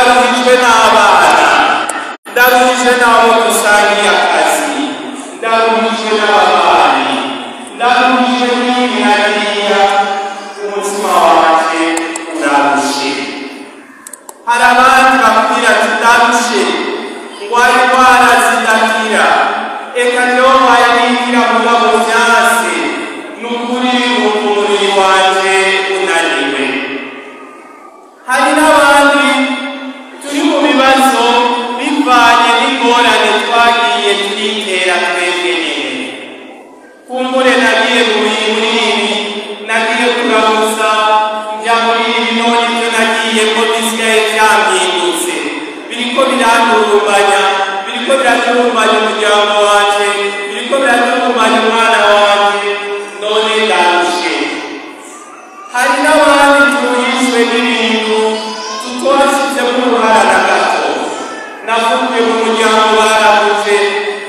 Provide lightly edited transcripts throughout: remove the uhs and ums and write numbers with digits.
Ndaruhijwe n'abana, ndaruhijwe n'abo dusangiye akazi, ndaruhijwe n'ababanyi, ndaruhijwe n'ibi na biriya, umutima wanje urarushe. Hari abandi bakubwira ati ndarushe, ngwaye indwara zidakira, eka jewe ngwaye n'ikira mugabo vyanse, nukuri numva umubiri wanje unaniwe. Hari n'abandi turi mu bibazo bivanye n'ingorane twagiye turitera twebwe nyene. Kumbure nagiye muri ibi, nagiye kuraguza, nja muri ibi, none ivyo nagiyemo bisigaye vyampindutse, biriko birandurumbanya, biriko biradurumbanya umuryango wanje, biriko biradurumbanya umwana wanje, none ndarushe. Hari n'abandi turuhijwe n'ibintu tutwashizemo uruhara na gato. Navukiye mu muryango barabuze,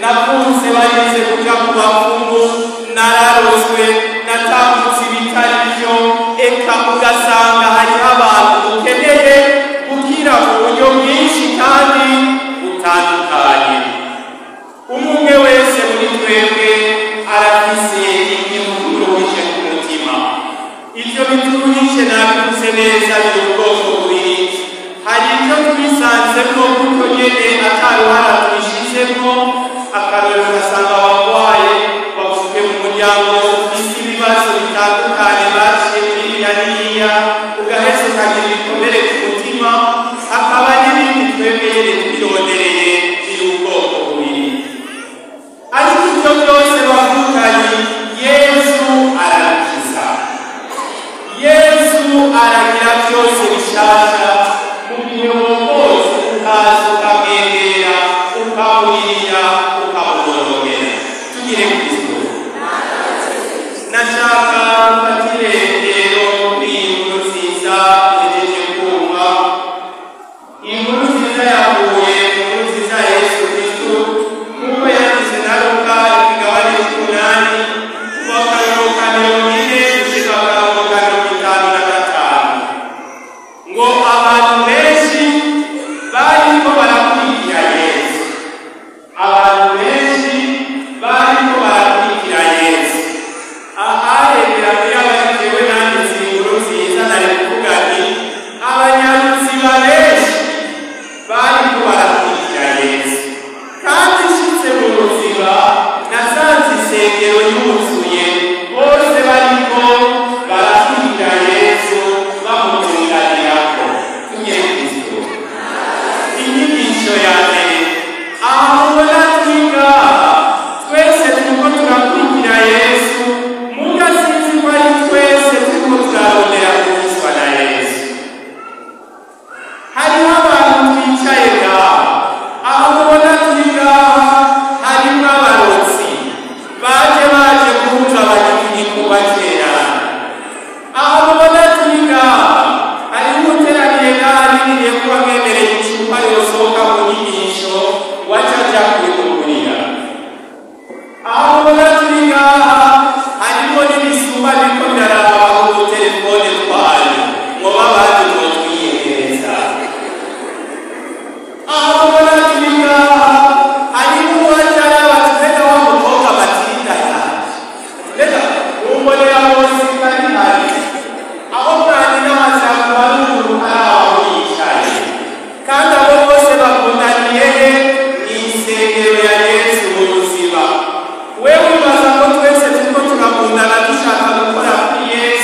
navutse barinze kuja ku bapfumu, nararozwe, natambutse ibitari vyo, eka ugasanga hariho abantu dukeneye gukira mu buryo bwinshi kandi butandukanye. Umwe wese muri twebwe arafise ikimuturuhije ku mutima. Ivyo bituruhije nabivuze neza biri ubwoko bubiri. Hari ivyo twisanzemwo gutyo nyene ataruhara tubishizemwo, akarorero ugasanga wagwaye, wavukiye mu muryango ufise ibibazo bitandukanye baciye muri biriya biriya, ugaheza ukagira ibikomere ku mutima. Hakaba n'ibindi twebwe nyene twirondereye biri ubwoko bubiri. Ariko ivyo byose bavukanye, Yesu arabikiza. Yesu aragira byose bishasha mu gihe wose ukaza ukamwegera, ukamurira, ukamugororokera. Tugire Kristo. Nashaka mfatire rero kuri iyi nkuru nziza ngejeje kumva. Iyi nkuru nziza yavuye mu nkuru nziza ya Yesu Kristo nk'uko yanditse na Luka ikigabane c'umunani, kuva ku karongo ka 40 gushika ku karongo ka 55. Ngo abantu benshi bariko barakurikira Yesu. Abantu benshi bariko barakurikira Yesu. Aharebera muri abajewe nanditse inkuru nziza nari kuvuga nti abanyaruziba benshi bariko barakurikira Yesu. Kandi nshitse mu ruziba nasanze isengero yuzuye, bose bariko barakurikira Yesu bamutunganirako. Tugire Kristo. Inyigisho ya mbere, aho mubona twiga twese turiko turakurikira Yesu, muga sinzi ko ari twese turiko turarondera gukizwa na Yesu. Hariho abantu twicaye ngaha, aho mubona turi ngaha harimwo abarotsi baje baje guhungabanya igikorwa cy'Imana. Aho mubona turi ngaha hariho uteraniye ngaha arindiriye kuba mwemereye icupa yosohoka mu nyigisho ngo ace aja kurigurira. Aho mubona turi ngaha harimo n'ibisuma biriko biraraba ku dutelefone twanyu ngo babandi mwotwiyegereza. Aho mubona turi ngaha harimo uwaje araba ati mbega wa mukobwa Matilda yaje, mbega mumbonera munsi kari hari aho mwanina mashyamba ruguru hari aho yicaye. Kandi abo bose bakundaniye he? Mw'isengero ya Yesu mu ruziba. Wewe wibaza ko twese turiko turakundana dushaka gukora kuri Yesu?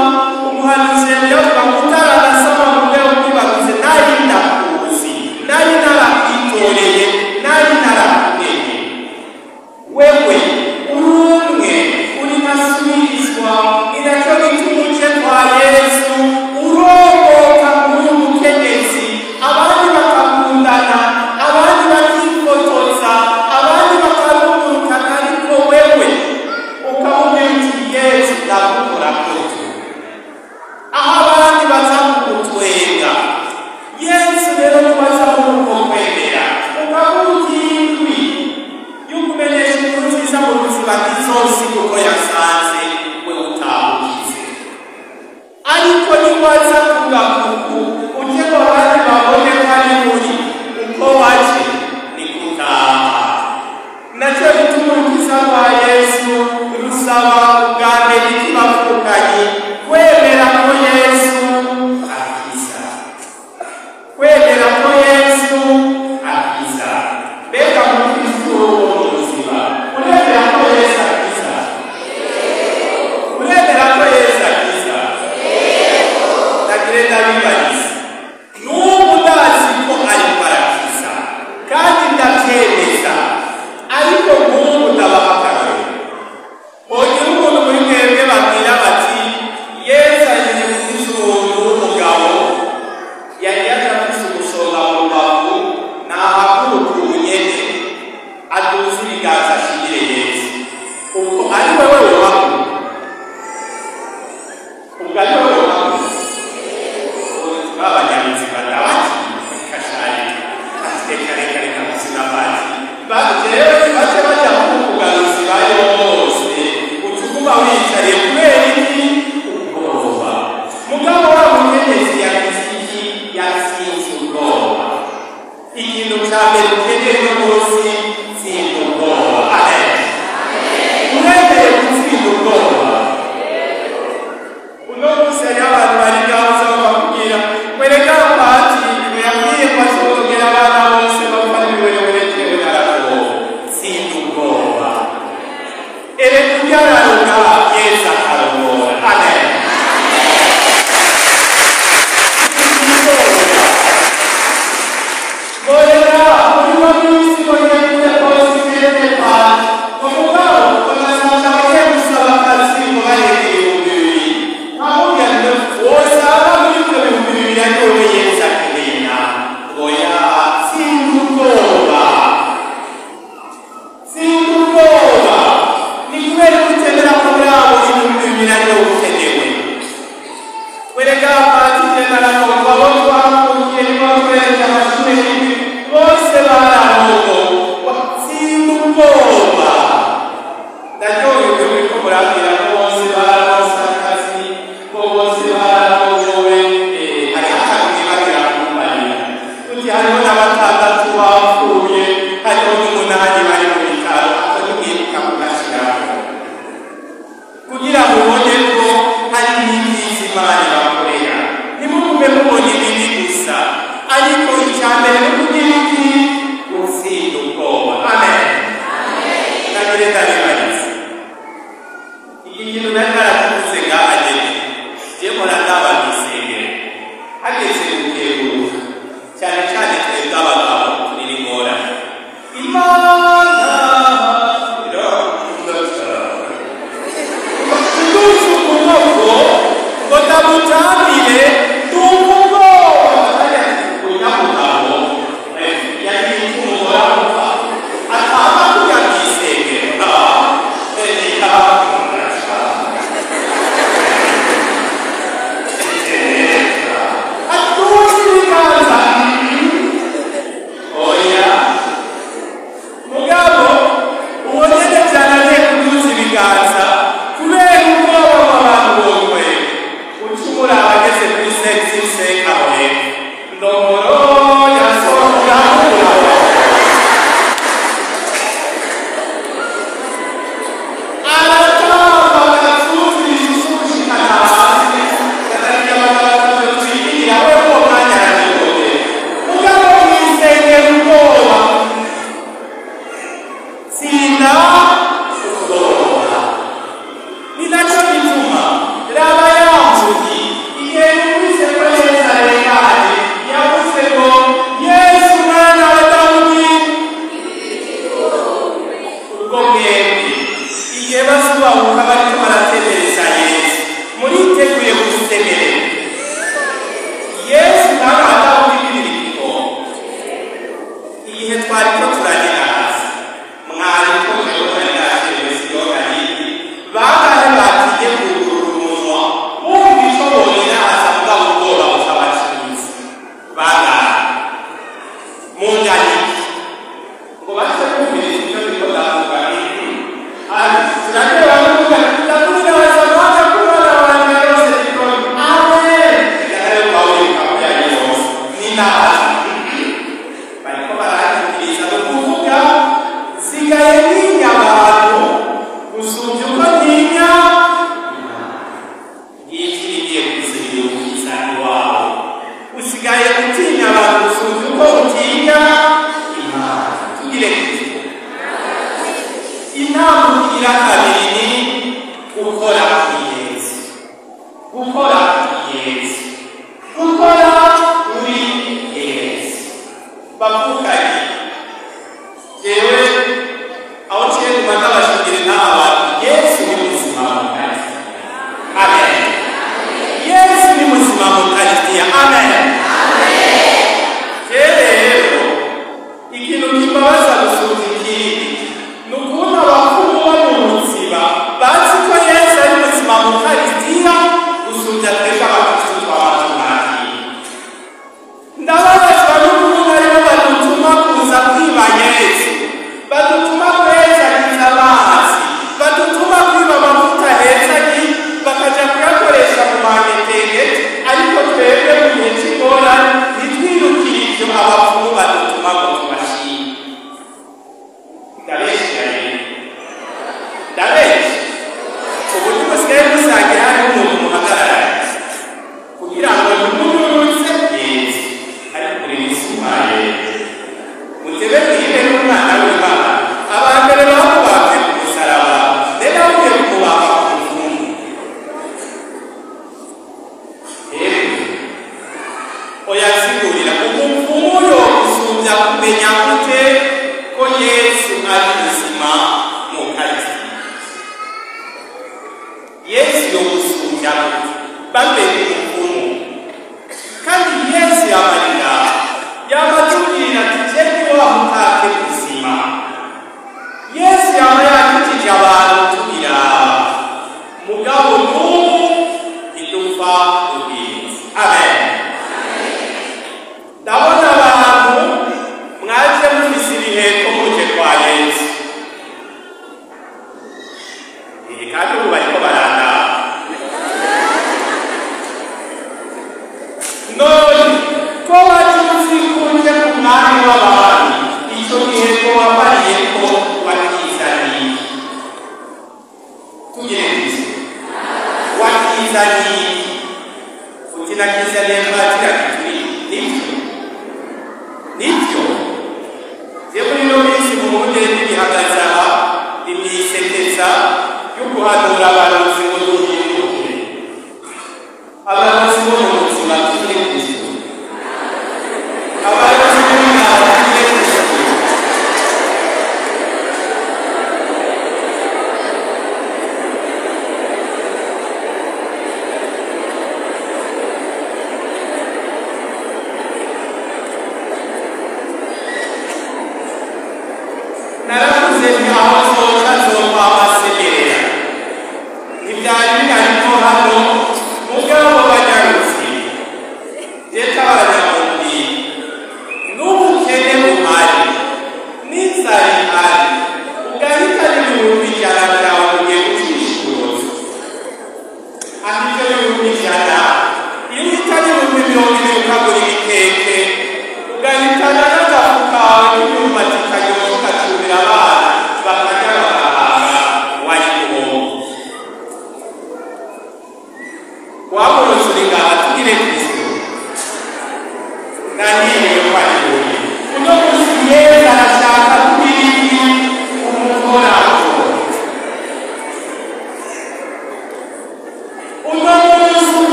gituma umuhanuzi yavuga ngo utaranasama mu rwego rw'ibaguze nari ndakuzi, nari narakwitoreye, nari narakumenye. Wewe uri umwe, uri ntasubirizwa. Ni nacyo gituma uje kwa Yesu uromoka muri umukenyezi, abandi bakakundana, abandi bakifotoza, abandi bakarungurukana, ariko wewe ukamubwira uti Yesu ndagukora kote. Aho abandi baza kugutwenga, Yesu rero niwaza muri uko kwemera ukavuga uti indwi y'ukumenyesha inkuru nziza mu buzima bw'izosi, kuko yasanze we utabukize. Ariko niwaza kugakuku uje ngo abandi babone ko ari muri uko waje ni gutaha. Nacyo gituma urukiza rwa Yesu rusaba ubwa mbere ikibavukanye kwemera ko Yesu akiza, kwemera ko Yesu akiza. Mbega mukristo wo mu buzima, uremera ko Yesu akiza? Uremera ko Yesu akiza? Ndagire ndabibariza, n'ubu ndazi ko ariko arakiza kandi ndabyemeza, ariko nk'ubu ndabaha akarorero. Hogira umuntu muri mwebwe babwira bati Yesu agiye gukiza umuntu w'umugabo yari yaje umusonga mu rubavu, nahaguruka ubunyene aduze ibiganza ashimire Yesu. Ubwo ari wewe wohaguruka? Ubwo ari wewe wohaguruka? Babanyabuzima ndabakiye kashari reka reka reka muzima bati bajewe bace bajya kukugaruzi bayo bose utuguma wicariye kubera iki? Ubwoba. Mugabo wa mukenyezi yagize iki? Yatsinze ubwoba. Ikintu ca mbere ukeneye uno munsi, tsinda ubwoba. Amen. Uremeye gutsinda ubwoba? Uno munsi hariho abantu bari ngaho usaba bakubwira wereka pati ngo yabwiye ko azogera abana bose bapfa n'ibiwerewere, jewe naragowe. Tsinda ubwoba. Ereka ubyararuka, Yesu akarongora. Amen. Tsinda ubwoba. Borera muri uno minsi ngo ngiye positive pati ngo mugabo ugasanga bagiye gusaba akazi ngo barenge 2000, nkamubwira ngo wosaba muri ibyo 2000 ariko wowe Yesu akeneye nawe. Oya, tsinda ubwoba, tsinda ubwoba. Ni kubera ko utemera ko muri abo 2000 ariwe ukenewe. Wereka pati nararongo, abo twahuye nibo twereje amashuri y'indwi bose bararongo. Tsinda ubwoba. Ndaryohewe muriko murabwira ko bose bararonse akazi, ko bose bararongowe. Hariho akantu mwibagira kumbarira uti hariho na batandatu bapfuye, hariho n'umunani bari mu bitaro. Ako ntimwibuka kugashirako kugira mubone ko hari n'ibyiza Imana ibakorera. Ntimugume mubona ibibi gusa, ariko icya mbere ni Gusemerera Yesu nawe atawubibirira igikombe. Igihe twari ko turagera hasi, mwari ko jewe nari siyogariki, bangahe batinye kugurura umunwa bumva ico bonyene hasa mugabo ubwoba butabacitse? Bangahe munganiki ngo baze kumviriza ibyo ndiko ndavuga? Ari turagera bavuga ndavuga hasa mwana kumwana wanjye yose diplome. Amen. Nayo Pawulo ikavuga yose ni nahaza bariko barahagikiriza, ni ukuvuga nsigaye ntinya abantu gusumbya uko ntinya. Ngiki rigiye kuzibira ubwiza iwawe, usigaye utinya abantu gusumbya uko utinya Imana. Tugire Kristo. Inama igira kabiri ni gukora kuri Yesu, gukora kuri Yesu, gukora kuri Yesu. Bavukanye, jewe aho nciye kuma ndabashingire n'abantu, Yesu ni muzima mu Karisitiya. Amen. Yesu ni muzima mu Karisitiya. Amen. Jewe rero ikintu kimbabaza gusumba ikindi ni ukuntu abapfumu bo mu ruziba bazi ko Yesu ari muzima mu Karisitiya gusumbya twebwe abakristu twaba tumwakira. Ndababazwa n'ukuntu aribo badutuma kuza kwiba Yesu, badutuma kuhezagiza amazi, badutuma kwiba amavuta ahezagi bakaja kuyakoresha mu mangetenge, ariko twebwe mu gihe c'ingorane ntitwirukire ivyo abapfumu badutuma ngo tubashime. Ndabeshya rero, ndabeshya? Ubu ntimusigaye musangira hariho umuntu muhagararanye kugira ngo ntimunyurutse Yesu, ariko muri bisumaye mutebe mwibe n'umwana w'Imana. Abambere bamubambye ku musaraba, rero bagiye kumubamba ku mufumu. Yewe oya, nsigurira, umupfumu yo gusumbya kumenya gute ko Yesu ari muzima mu Karisitiya? Yesu yo gusumbya gute bambere umupfumu? Kandi Yesu yamarira yamatubwira ati jewe wa mutake muzima. Yesu yaba yakijije abantu tubiraba, mugabo n'ubu ntidupfa ubwiza. Amen. Ndabona abantu mwaje mufise ibiheko muje kwa Yesu. Kandi ubu bariko barandaba. None ko waje uzi ko uje ku mwami w'abantu, icyo giheko wambariye ko wakizaniye? Tugire Kristo. Wakizaniye uti nakizaniye mwakira kituri. Nivyo, nivyo. Je muri ino minsi mu bungere n'ibihagaze aha imyisekeza yo guhanura abarozi ngo duhinduke. Abarozi bo mu buzima, tugire Kristo. Abarozi bo mu ntara, tugire Kristo. Naravuze nti aho nzoca nzopfa amasemerera, ntibyari binariko hano mugabo.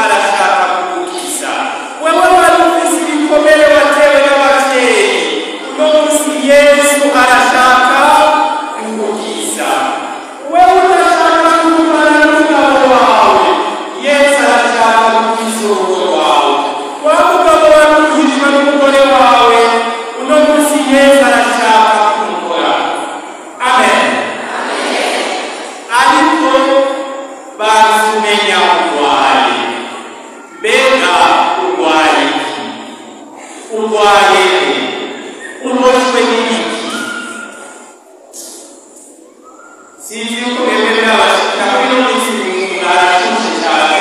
Arashaka kugukiza. Wewe wari ufise ibikomere watewe n'abavyeyi, uno munsi Yesu arashaka kugukiza. Wewe udashaka kugumana n'umugabo wawe, Yesu arashaka gukiza urugo rwawe. Wa mugabo waruhijwe n'umugore wawe, uno munsi Yesu arashaka kumukora. Amen. Ariko bazumenya urwaye. Mbega urwaye iki? Urwaye he? Uboshwe n'ibiki? Sinzi yuko mwebwe birabashikira muri ino minsi mwarashushe cyane,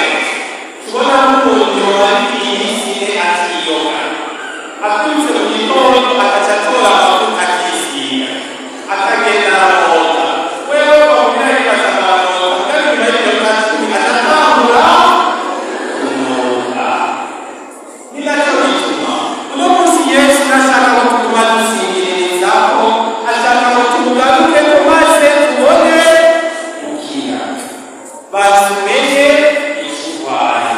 tubona nk'umuntu wari iminsi ine atiyoga, abyutse mu gitondo agaca atora amavuta akisiga, akagenda ararota. Wewe wamubwira yibaza ngo ararota, kandi nyuma y'iminota 10 aca atangura kunuka. Ni nacyo gituma uno munsi Yesu ntashaka ko tuguma dusingirizako, ashaka ngo tumugarukeko maze tubone gukira. Basumenye icyo urwaye.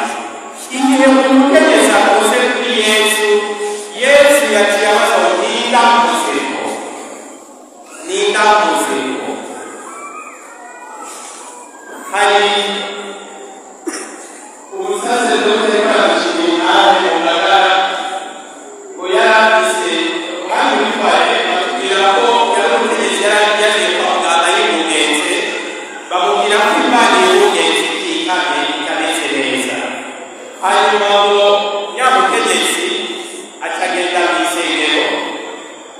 Igihe buri mukenyezi akoze kuri Yesu, Yesu yaciye abaza ngo: "Nindakozeko? Nindakozeko?" Hari umusasedote ariko aramushinga intahe mu Ngagara, ngo yari afise umwami witwaye, batubwira ko yari umutegetsi, yari yagiye kwa muganga yigungenze, bamubwira ko Imana yigungenze ikikamye itameze neza. Hanyuma ngo nyamutegetsi acagenda mu isengero,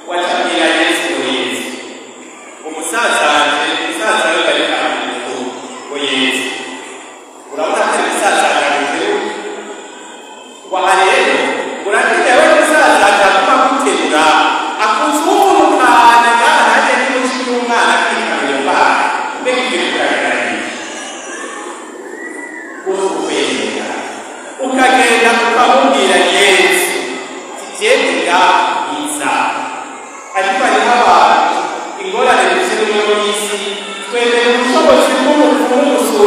wacabwira Yesu ngo: "Yesu, umusaza wanje, umusaza we bari kamenya ngo Yesu, urabona ko ari umusaza wanje waha rero, urakeneye we musaza ataguma guterura akuzungurukana ngaha, nanjye niba umwana akikamira mbaha." Mbega ibyo bigaragara iki? Ukwemera, ukagenda ukamubwira Yesu tijendera iza. Ariko hariho abantu ingorane dufite muri ino minsi, twemera ubushobozi bw'umupfumu gusumba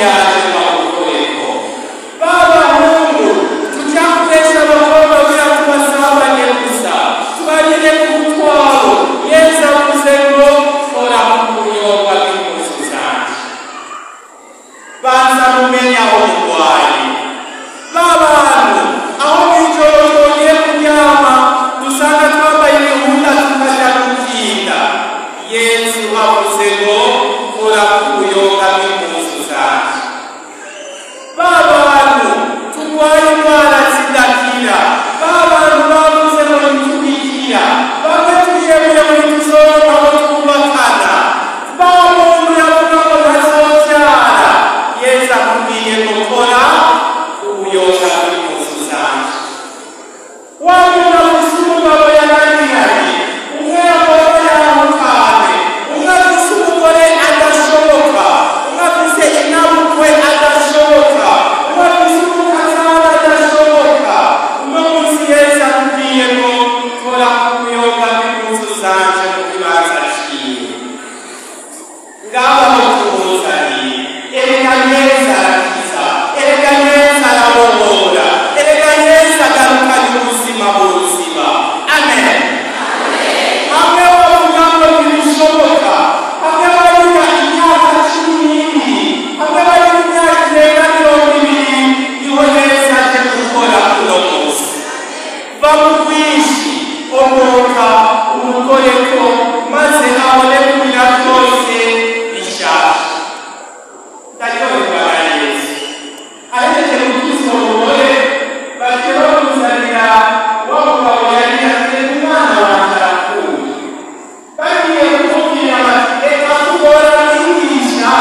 yaje bagukoreko. B'abahungu tujya kubesha abakobwa kugira tubasabane gusa, tubarire ku mutwaro. Yesu avuze ngo kora ku bunyobwa bw'impuzu zanje. Banza mumenye aho murwaye. B'abantu aho mw'ijoro twongeye kuryama dusanga twambaye ibihunda tukaja gukinda. Yesu avuze ngo kora ku bunyobwa bw'impuzu zanje. B'abantu turwaye indwara zidakira, b'abantu bavuze ngo ntitubikira, bamwe twiyemuye ngo ntituzoronka aho twubakana, ba muntu yavuga ngo ntazovyara. Yesu akubwiye ngo kora ku bunyobwa bw'impuzu zanje. Wa muntu afise umugabo yananiranye, umwe yagomba yahukane, umwe afise umugore adashoboka, umwe afise inabukwe adashoboka, umwe afise umukazana adashoboka. Uno munsi Yesu akubwiye ngo kora ku bunyobwa bw'impuzu zanje mu kibanza ciwe. Ngaho aho tumuzaniye, erega Yesu arakiza, erega Yesu arabohora, erega Yesu agarukana ubuzima buzima. Amen. Hamwe bavuga ngo ntibishoboka, hamwe bariga imyaka 12, hamwe bariga imyaka irenga 20, niho Yesu aje gukora uno munsi. Va mu bwinshi, omoka umukoreko, maze abone kugira byose bishasha. Ndaryoherwa na Yesu. Ahejeje gukiza uwo mugore, baje bamuzanira wa mugabo yari yateye umwana wanjye arapfuye. Bagiye kumubwira bati reka kugora mwigisha,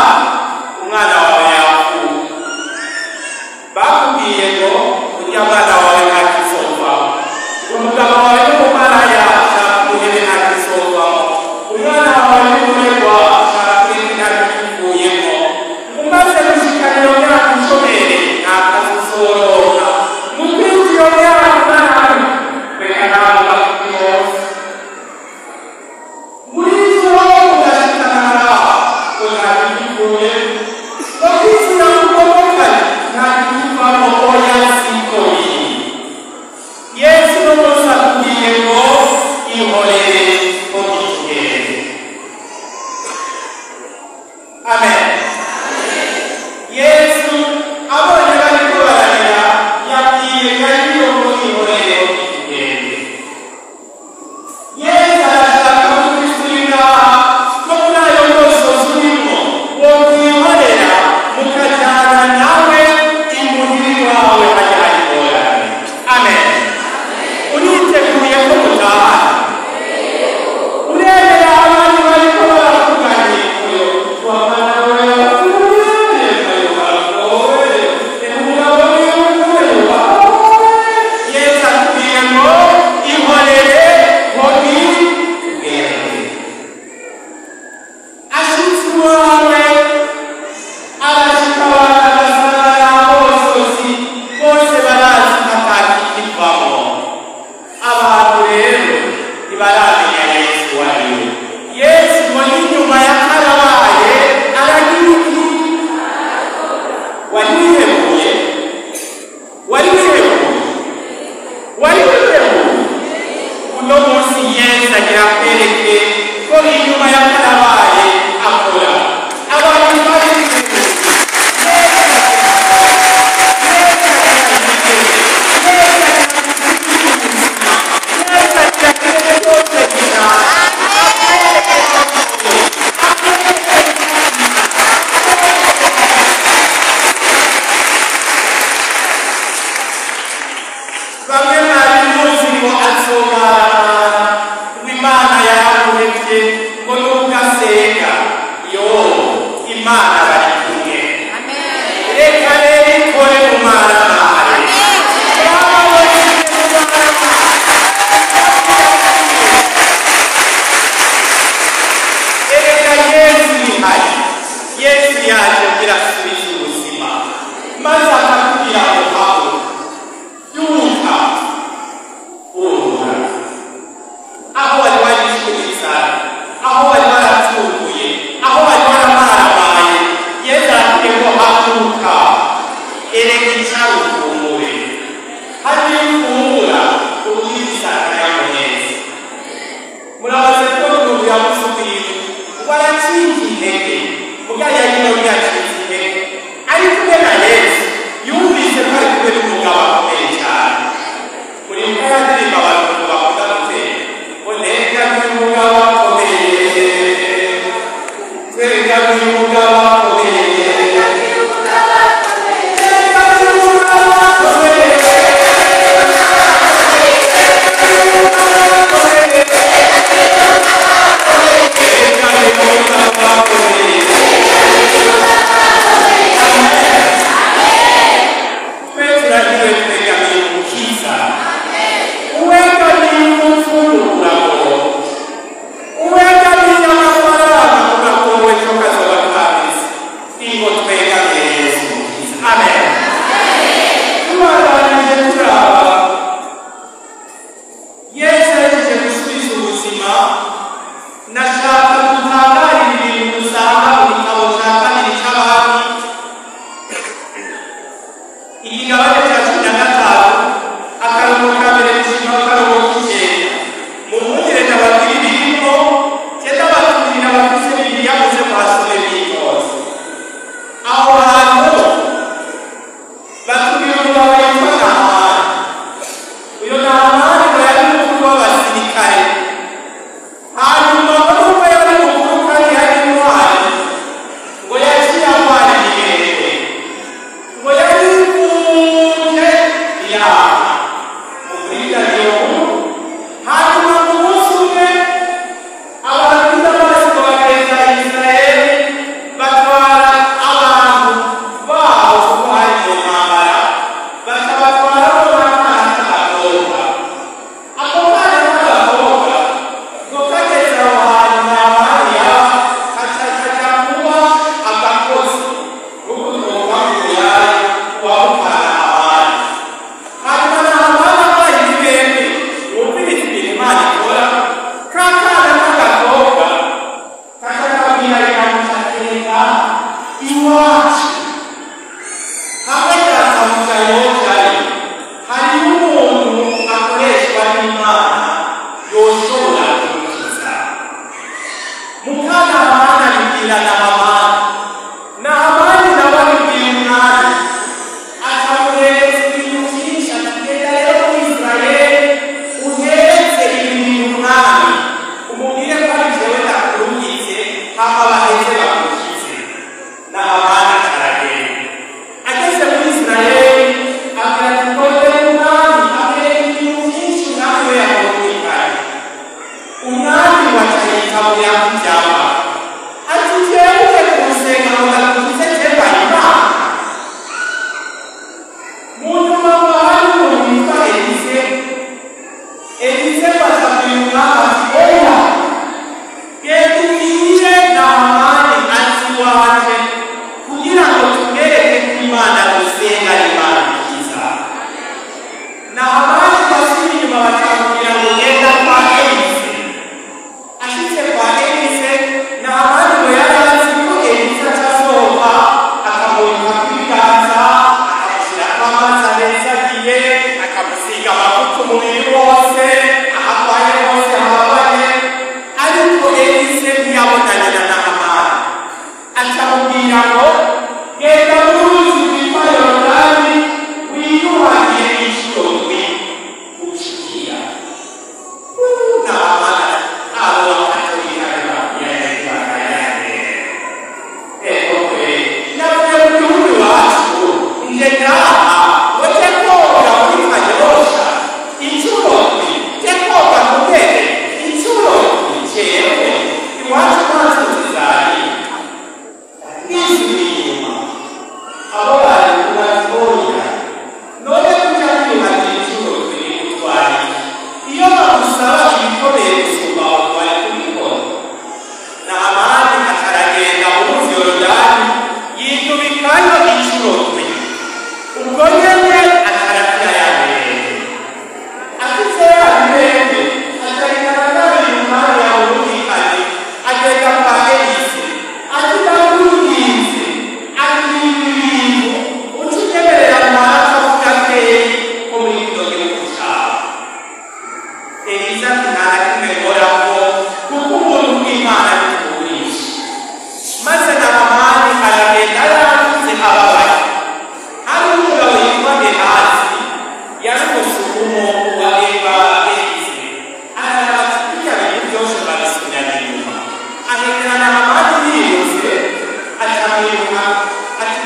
umwana wawe yapfuye. Bakubwiye ngo urya mwana wawe ntakizovamo, umugabo wawe n'umumaraya shaka umuhebe ntakizovamo, umwana wawe n'umuregwa shaka ureke ntakikuvuyemo. Umaze gushikana iyo myaka ishomere nta kazi uzoronka. Mu kwinjira iyo myaka nabi reka nawe bakubwira muri izo ugashikana ngaha ngo ntakikuvuyemo, ngo kwinjira mugomokanye ntakikuvamo. Oya, siko biri. Yesu no munsi akubwiye ngo ihorere ko itugende. Amen. Yesu abonye bariko bararira, yabwiye Yairo ngo ihorere ko itugende. Yesu arashaka ko Kristo uri ngaha, ko muri ayo mosozi urimo wokwihorera mukajyana nawe imuhira iwawe hajya ingorane. Amen. Uriteguye ko mutahana? Uremera abandi bariko baravuganye wamana we yapfuye, baragowe, umugabo wiwe. Yesu akubwiye ngo ihorere ngo tugende. Ashitse iwawe, arashika abantu agasanga n'abosozi bose barazi ko atakikivamo. Abantu rero ntibaramenya Yesu uwo ari we. Yesu ngo n'inyuma ya karabaye aragira iki? Wari wihebuye? Wari wihebuye? Wari wihebuye? Uno munsi Yesu agira akwereke ko inyuma ya karabaye akora. Abantu barihebuye.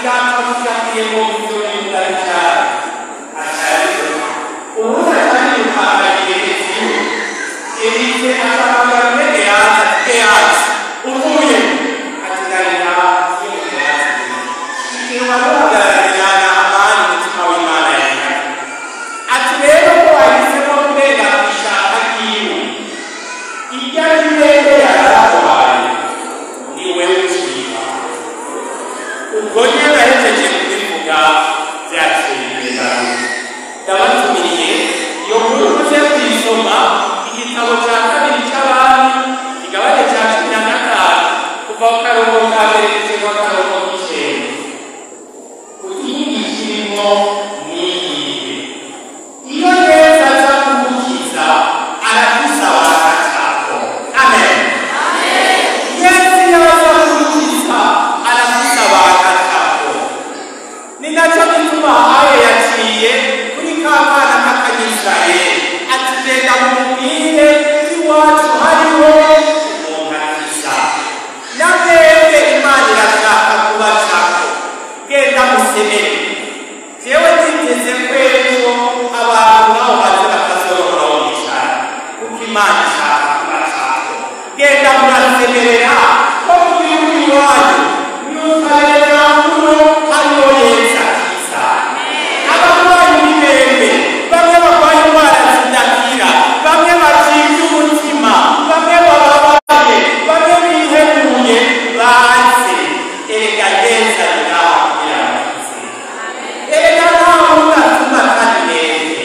Data buja mu byo bintu ubundi atarirukanka Gehazi. Elise ahamagara mwene Gehazi ati Gehazi uvuye ati ndarira Gehazi igihe wari uhagararanye na Nahamani umutima w'Imana yawe ati rero ko wahisemo kurenga ku ishaka ryiwe irya ribere yaraguhaye ni wewe uciba. Ubwo nyine ahejeje kubivuga byaciye imbere. Ndabatumiriye iyo nkuru muze kuyisoma igitabo cya kabiri cy'Abami kigabane cya 15 kuva ku karongo ka mbere kugeza ku karongo k'icenda. Inyigisho irimo ni iyihe? Iyo Yesu aza kugukiza arakusaba agacako. Amen. Yesu iyo aza kugukiza arakusaba agacako. Ni nacyo gituma ayo yaciye kuri ka kana k'Akanyisirayeli ati genda mumubwire ko iwacu hariho umuntu akiza. Na mwebwe Imana irashaka kubacako, genda musemere. Jewe niteze ko ejo abantu nabo baze bakazorora bicara kuko Imana ishaka kubacako. Genda murasemerera ko mu gihugu iwanyu nukarera nkuru hariho Yesu akiza. Abarwayi b'ibembe, bamwe barwaye indwara zidakira, bamwe bacibwa umutima, bamwe bababaye, bamwe bihemuye, baze. Erega Yesu ari ngaha kugira ngo akize. Erega nta wundi atuma atari mwebwe.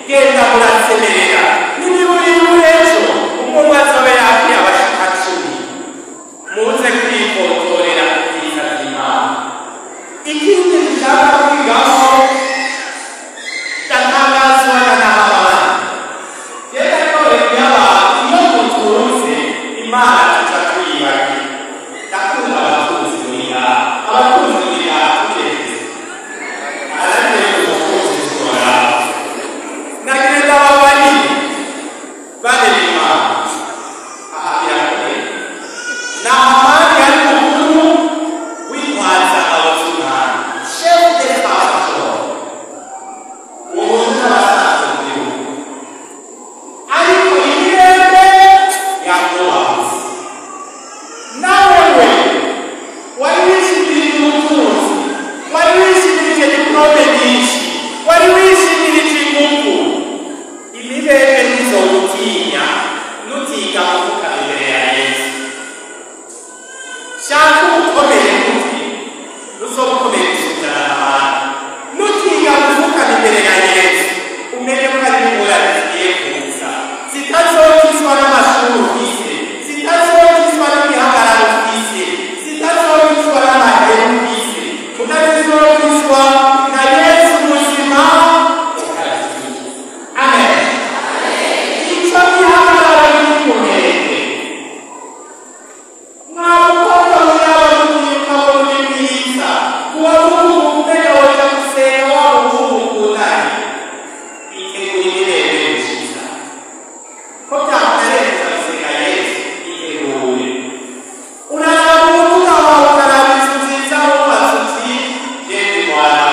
Genda murasemerera. N'imiburiburi ejo umuntu azobe yakiriye abashika 10. Muze kwifotorera ubwiza bw'Imana. Ikindi dushaka kwigaho ndatangazwa na Nahamani. Rero none y'abantu iyo mutunze Imana tuca tuyibagira. Ndakunda abatunzi muri ngaha. Abatunzi muri ngaha tugeze. Aragiye umutunzi tukora. Nagenda babarire bane b'Imana. Aha birakomeye. Nahamani yari mukuru w'intwazangabo z'umwami. Chef d'état-major. Umuntu n'abasanzwe mu gihugu. Ariko ibirembe yamubaze. Nawe we wari wishimirije ubutunzi, wari wishimirije diplome nyinshi, wari wishimirije ingufu. Imibembe ntizogutinya nutiga kuvuka imbere ya Yesu. Shaka ubukomeye gute, nuzoba ukomeye gusumbyana n'abandi. Nutiga gupfukama imbere ya Yesu, umenye ko hari ingorane zigiye kuza, zitazokizwa n'amashuri ufise, zitazokizwa n'igihagararo ufise, zitazokizwa n'amahera ufise, tutazokizwa na Yesu muzima ukazikiza. Amen. Icyo gihagararo ntikimuhende. Mwa mukobwa muraba mukaba muri mwiza, kuba muhungu woja gusenga wa muhungu mukundanye. Itegura imirembe gushiza. Ko byakunaniye kuja gusenga Yesu, itegure. Uraraba umuduga wawe ukaraba inzu nziza wubatse uti, jewe mwana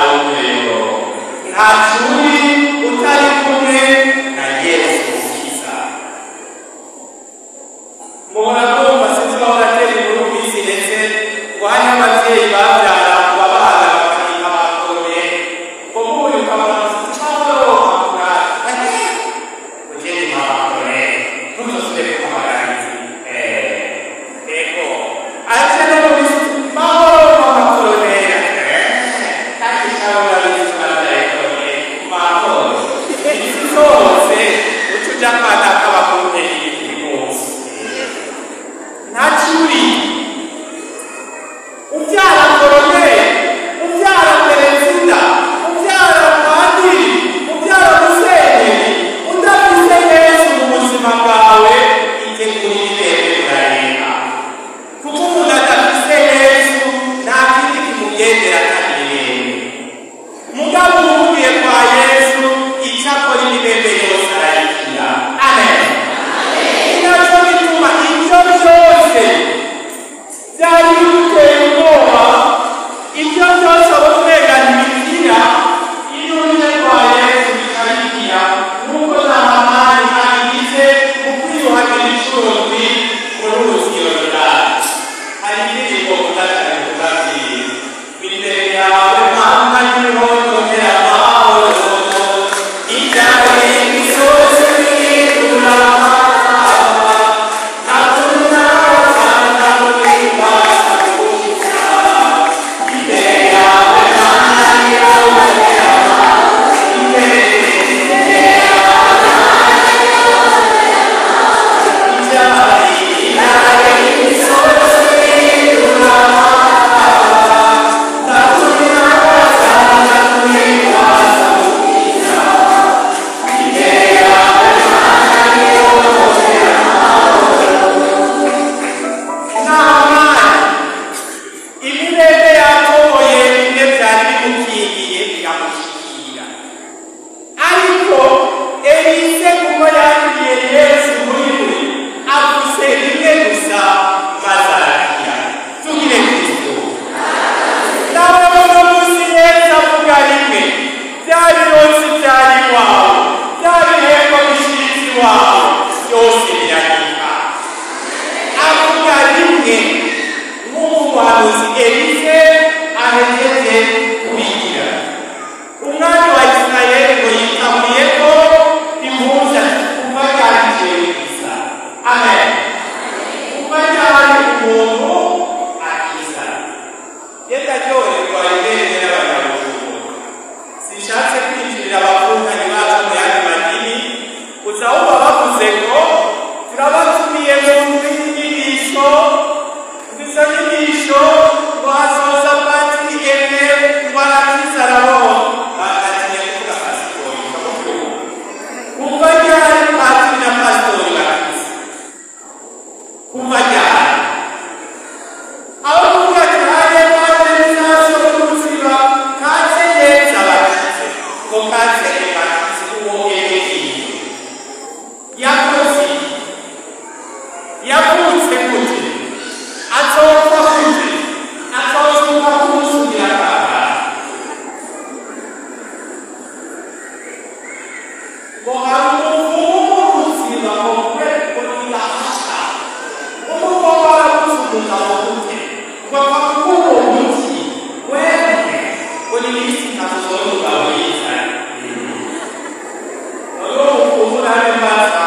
minsi itatu uzobona umugabo yizanye. Noneho mukuru nawe mbaza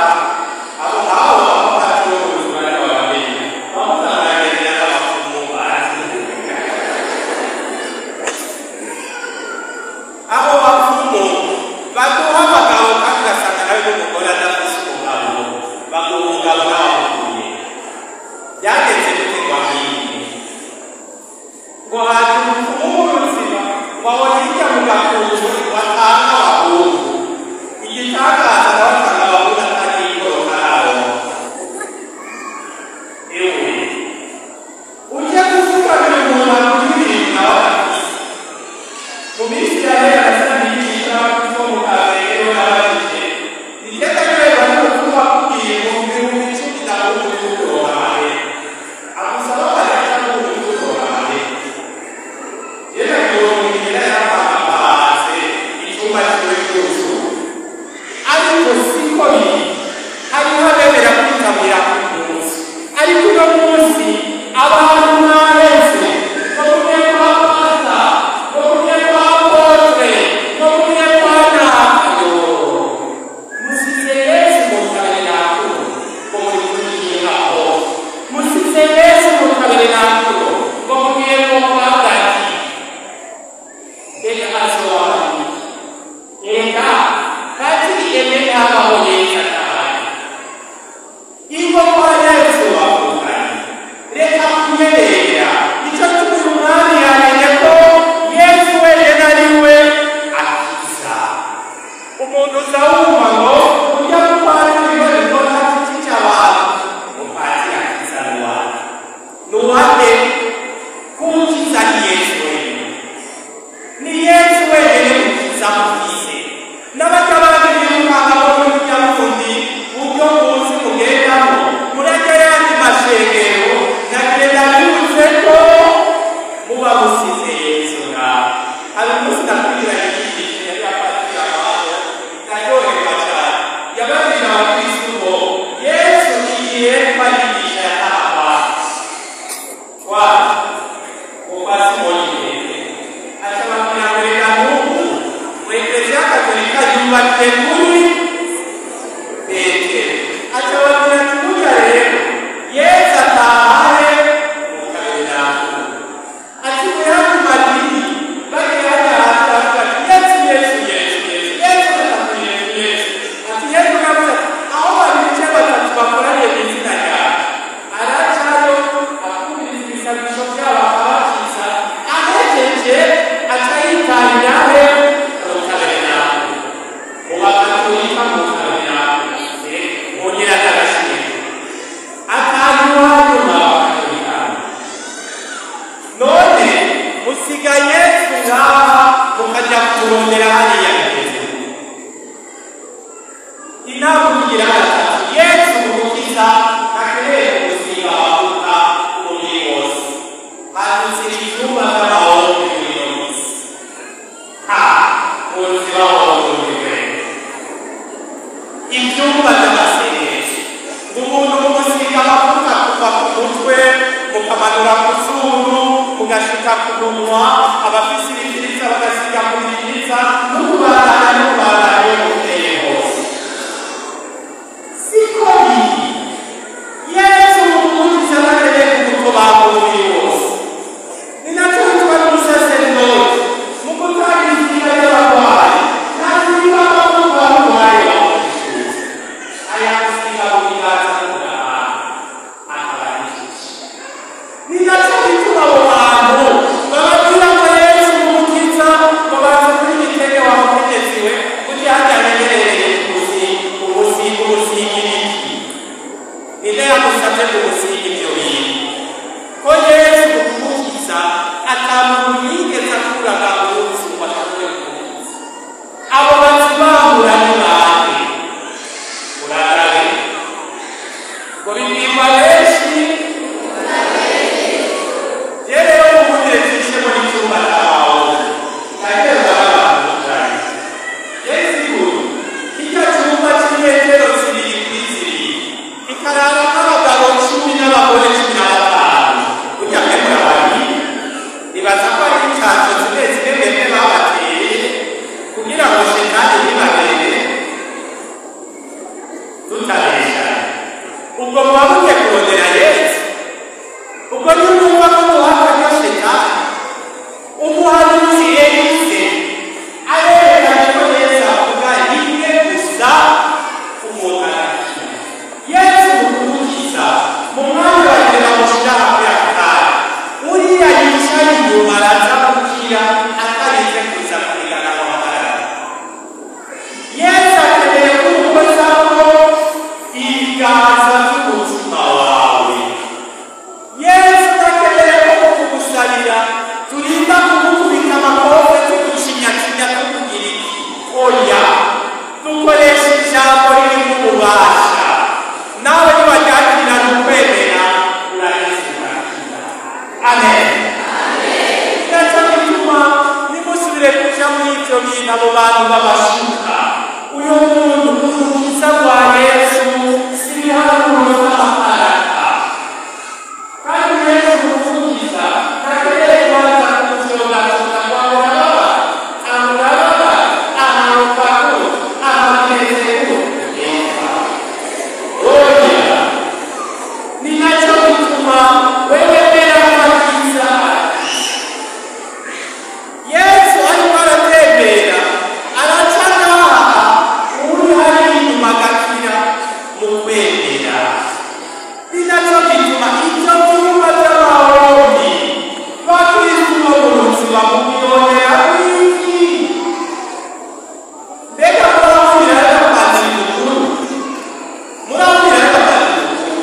abo abo abapatiri bo mu buzima nibo babamenya bamutangagerera n'abapfumu bazi abo bapfumu baguha abagabo kandi ugasanga nawe n'umugore adafise umugabo, baguha umugabo nawe wamukuye. Byagenze gute kwa mwimwe? Ngo haje umupfumu w'ubuzima ngo abone hirya mu gakungu batanga abahungu, igitangaza nawe atanga abahungu atari ikoroka arabo. Ewe ujye kuvugamira umuntu aguha ibintu nawe adafise. Mu minsi yahera nasangiye n'abakristo bo mu Kamenge n'abajije iteka rero n'umupfumu akubwiye ngo 10,000 ndaguha kuronka amahera, agusaba amahera cyangwa kuronka amahera. Yena kirongo yarapangapanze icyumba cyiwe cyuzuye, ariko siko biri. Hariho abemera kwitabira ku munsi, ariko uno munsi abantu mwareze ngo mujye kwa pasta, ngo mujye kwa apotre, ngo mujye kwa nakayo, musize Yesu mu tabernakulo ngo muri kuyihaho, musize Yesu mu tabernakulo ngo mugiye mu kwa gati. Mbega azoba iki? Reka patiri eme ntabaho Yesu atahari. Ingo kwa Yesu bavukanye, reka kunyerera. Nicyo gituma uyu mwami yamenye ko Yesu wenyine ari we akiza umuntu. Uza wumva ngo ujya mupatiri ngo ntakikica abantu, umupatiri akiza nuwande nuwande? Kukiza ni Yesu wenyine, ni Yesu wenyine ukiza mufise. N'abajya abandi birukanga bo muri burya bundi buryo muzi mugendamo murajya yandi mashengero, nagenda bibutse ko muba musize Yesu ngaho. Hari umunsi nakwiranye inyigisho yari yapatiri amahoro, ndaryoherwa cyane. Yababwira abakristu ngo Yesu igihe barigisha yatahwa kwa kwa Simoni Petero, acababwira ngo reka n'ubu mu Ekleziya Katolika yubakiye kuri Petero. Acababwira ati burya rero Yesu atahahe mu tabernakulo. Ati mu yandi madini bagera hariya hanze baravuga ati Yesu, Yesu, Yesu, Yesu, Yesu gatatu, Yesu, Yesu. Ati Yesu navuze ati aho babiri cyangwa batatu bakoraniye mu izina ryawe, aracayo akumviriza ibisabisho byabo akabakiza, ahejeje aca yitarira he? Mu tabernakulo. Mu bakatolika mu tabernakulo mwongera n'agashimwe ataha iwanyu mwa bakatolika. None musiga Yesu ngaha mukajya kurondera hariya bigeze. Inama kugira gatatu, Yesu umukiza ntakeneye gusiga amavuta umubiri wose. Hadutse ibyumba by'amahoro muri ino minsi, ha munsi bawuhuriwe ibyumba by'amasengesho, ngo umuntu mumusiga amavuta kuva ku mutwe mukamanura ku zuru mugashika ku munwa, abafise ibibiriza bagasiga ku bibiriza, no kubandanya no kubandanya iyo muteye hose. Siko biri. Yesu mumukiza ntakeneye kugutobanga umubiri wose. Ni nacyo bitwa n'umusaseridoti mu gutanga izinga ry'abarwayi ntasiga amavuta abarwayi bamushyize, ayamusiga mu biganza no mu gahanga akabakijije. Ni nacyo gituma abo bantu bababwira ngo Yesu. kuja muri ivyo bintu abo bantu babashuka. Uyu muntu urukiza rwa Yesu si ibiharuro n'amafaranga. Kandi Yesu umuvugiza ntakeneye kubanza kumucongaconga ngo amurababa, amurababa, aharokako, ahameze gute. Oya, ni nacyo gituma wewe mbere abakiza. Yesu arimo aratembera, araca ngaha, uri hari inyuma agakira mu kwemera. Ni nacyo gituma ibyo byumba by'amahombi bakristu bo mu buzima mubibonera wiki. Mbega murahurira n'akazi mukuru, murahurira n'akazi mukuru.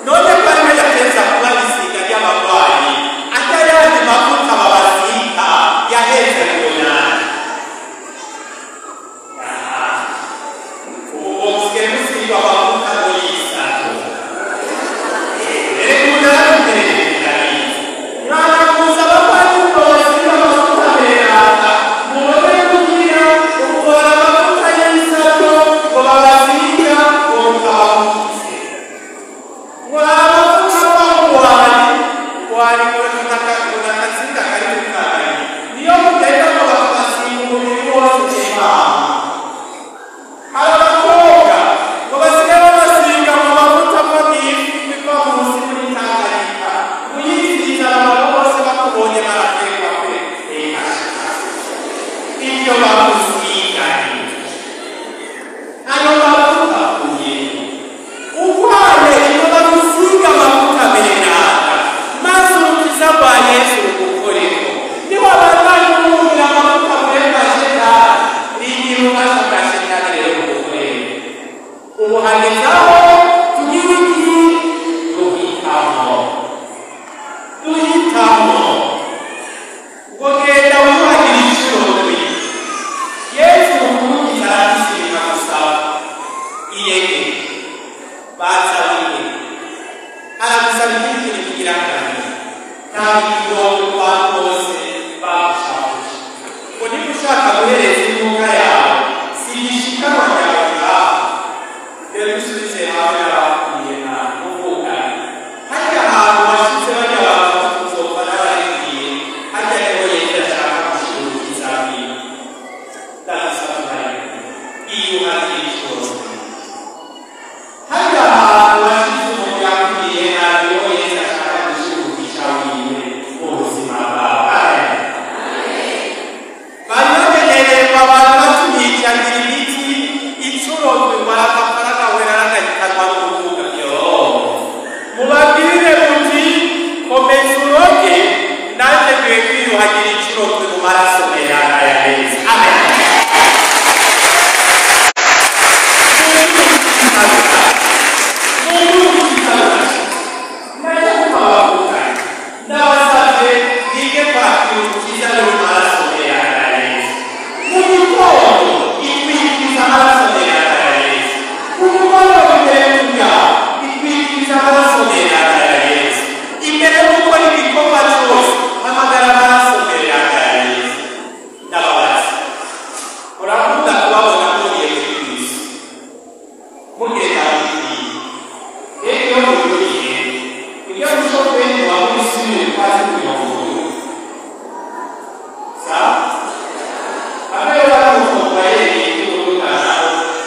None ko ariwe yateza kuba isiga ry'abarwayi, atayandi mavuta babasiga yaheze munani. Ubu musigaye musigwa amavuta ngo yisato. Erega umunani mwana kuza abapadiri babasiga amavuta meranda, mubone kugira ukora amavuta y'isato ngo babasiga ngo mutabamukize. Mwamavuta wari wari unakazinga kari kukari niyo mugenda ngo bakabasiga umubiri wose imana. Hari abakobwa ngo basigaye babasiga mu mavuta ava mu ifu biva munsi muri Tanganyika, uyisize abantu bose bakubonye barakwekwa pe. Eka ibyo bagusiga ni ayo mavuta avuye urwaye, iyo bagusiga amavuta meranda maze urukiza rwa Yesu rugukoreko. Niwabandanya umwumvira amavuta avuye kwa Shetani, rigira ububasha bwa Shetani rero bugukorere. Ubu hageze aho tugira iki? Duhitamo, duhitamo ngo genda wiyuhagire inshuro ndwi. Yesu mukuru arabisirika gusaba iyege baza wiwe aragusaba ikindi kintu kigira kabiri. Nta kigongo ku bantu bose bagushaje ngo niba ushaka guhereza imbuga yawe si igishikanwa ryawe ngaho rero usubize hamwe n'abakuriye nta kuvuga harya ahantu washize barya abantu kuzopfa n'abarindiriye harya niho Yesu ashaka gushira bwiwe. Ndagusaba marayika iyuhagira inshuro ndwi. Harya ahantu washize umuntu yakuriye nabi niho Yesu ashaka gushira umugisha wiwe mu buzima bwawe. Amen. Bari bamenyereye ngo abantu batumijagira imiti inshuro ndwi ngo arakapfa aragahwera aragahitanwa n'ukuvuga yo. Mubabwire muti komeza uroge, nanjye nkwiye kwiyuhagira inshuro ndwi mu maraso meranda ya Yesu. Amen. Ndabasabye mwige kwakira umukiza mu maraso meranda ya Yesu. Mu gitondo itwikiriza amaraso meranda ya Yesu. Ku mugoroba imbere y'umuryango itwikiriza amaraso meranda ya Yesu. Imbere yo gukora igikorwa cyose hamagara amaraso meranda ya Yesu. Ndababaza, murakunda kubabona muriye muri bisi mugenda muri rero iyo muriye ibyo mushoferi wa muri kwazi kunyongoro sa hamwe baramukombaye y'urugana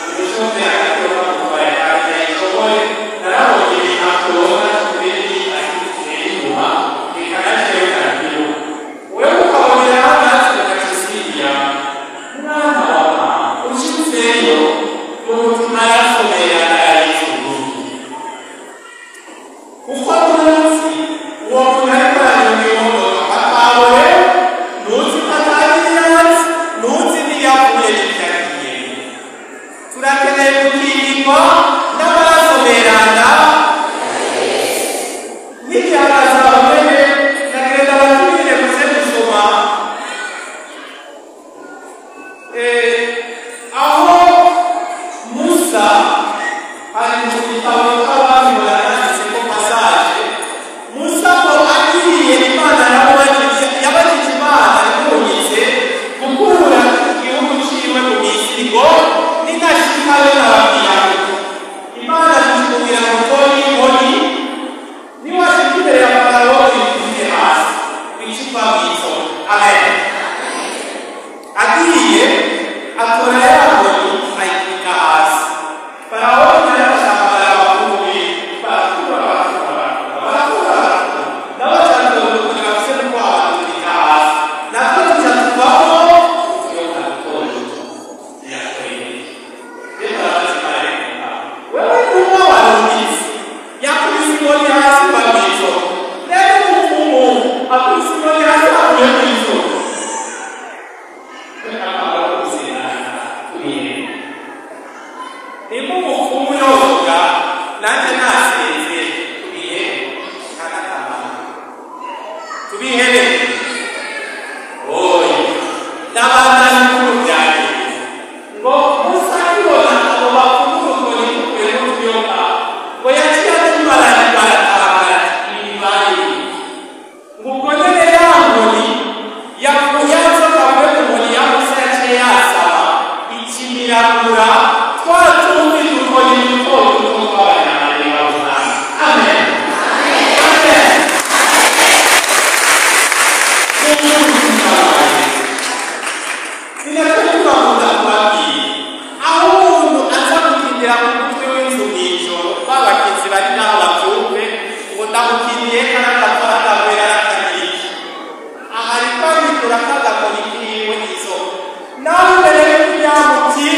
umushoferi akaba bamukombaye kandi ayishoboye. Narabonye akorona shoferi akifite inyuma reka najewe wewe ukabonera amazi ukakisiga mwana wa mama ushitseyo umutima yasomera Yesu, kuko munsi uwo muntu ariko aranyonga imodoka atawe ntuzi ko atari iyansi, ntuzi n'iyavuye n'ibyo agiye. Turakeneye gukingirwa n'amaraso meranda. N'igihe abazabamenye ndagenda batumire muze gusoma aho Musa hari mu gitabo cy'abami baranditse ko passage Musa ngo agiye Imana yabajije, yabajije Imana imurungitse. Akamaro ko gusezerana tubihebe. Nimba umupfumu yoga nanjye nasenze, tubihebe, nta n'akamaro, tubihebe. Oya, n'abana n'ibikuru byagenze ngo Musa akibona abo bapfumu urukoni ruvuye n'utuyoka, ngo yaciye atumara baratangara ibibaye, ngo ubwo nyene ya nkoni yanzoka avuye ku nkoni ya Musa yaciye yasama ikimiragura twa tundi dukoni duto duto tw'abanyamareba. Amen, amen. Ni nacyo tubakunda kubabwira, aho umuntu aza gukindira ku mutwe w'inzu mw'ijoro, babakinzi bari naho babyumve, ngo ndamukiniye karagapfa agahwera arakagira iki, aha ariko arikura kagakoni kiwe izo nawe imbere y'umunyamuti,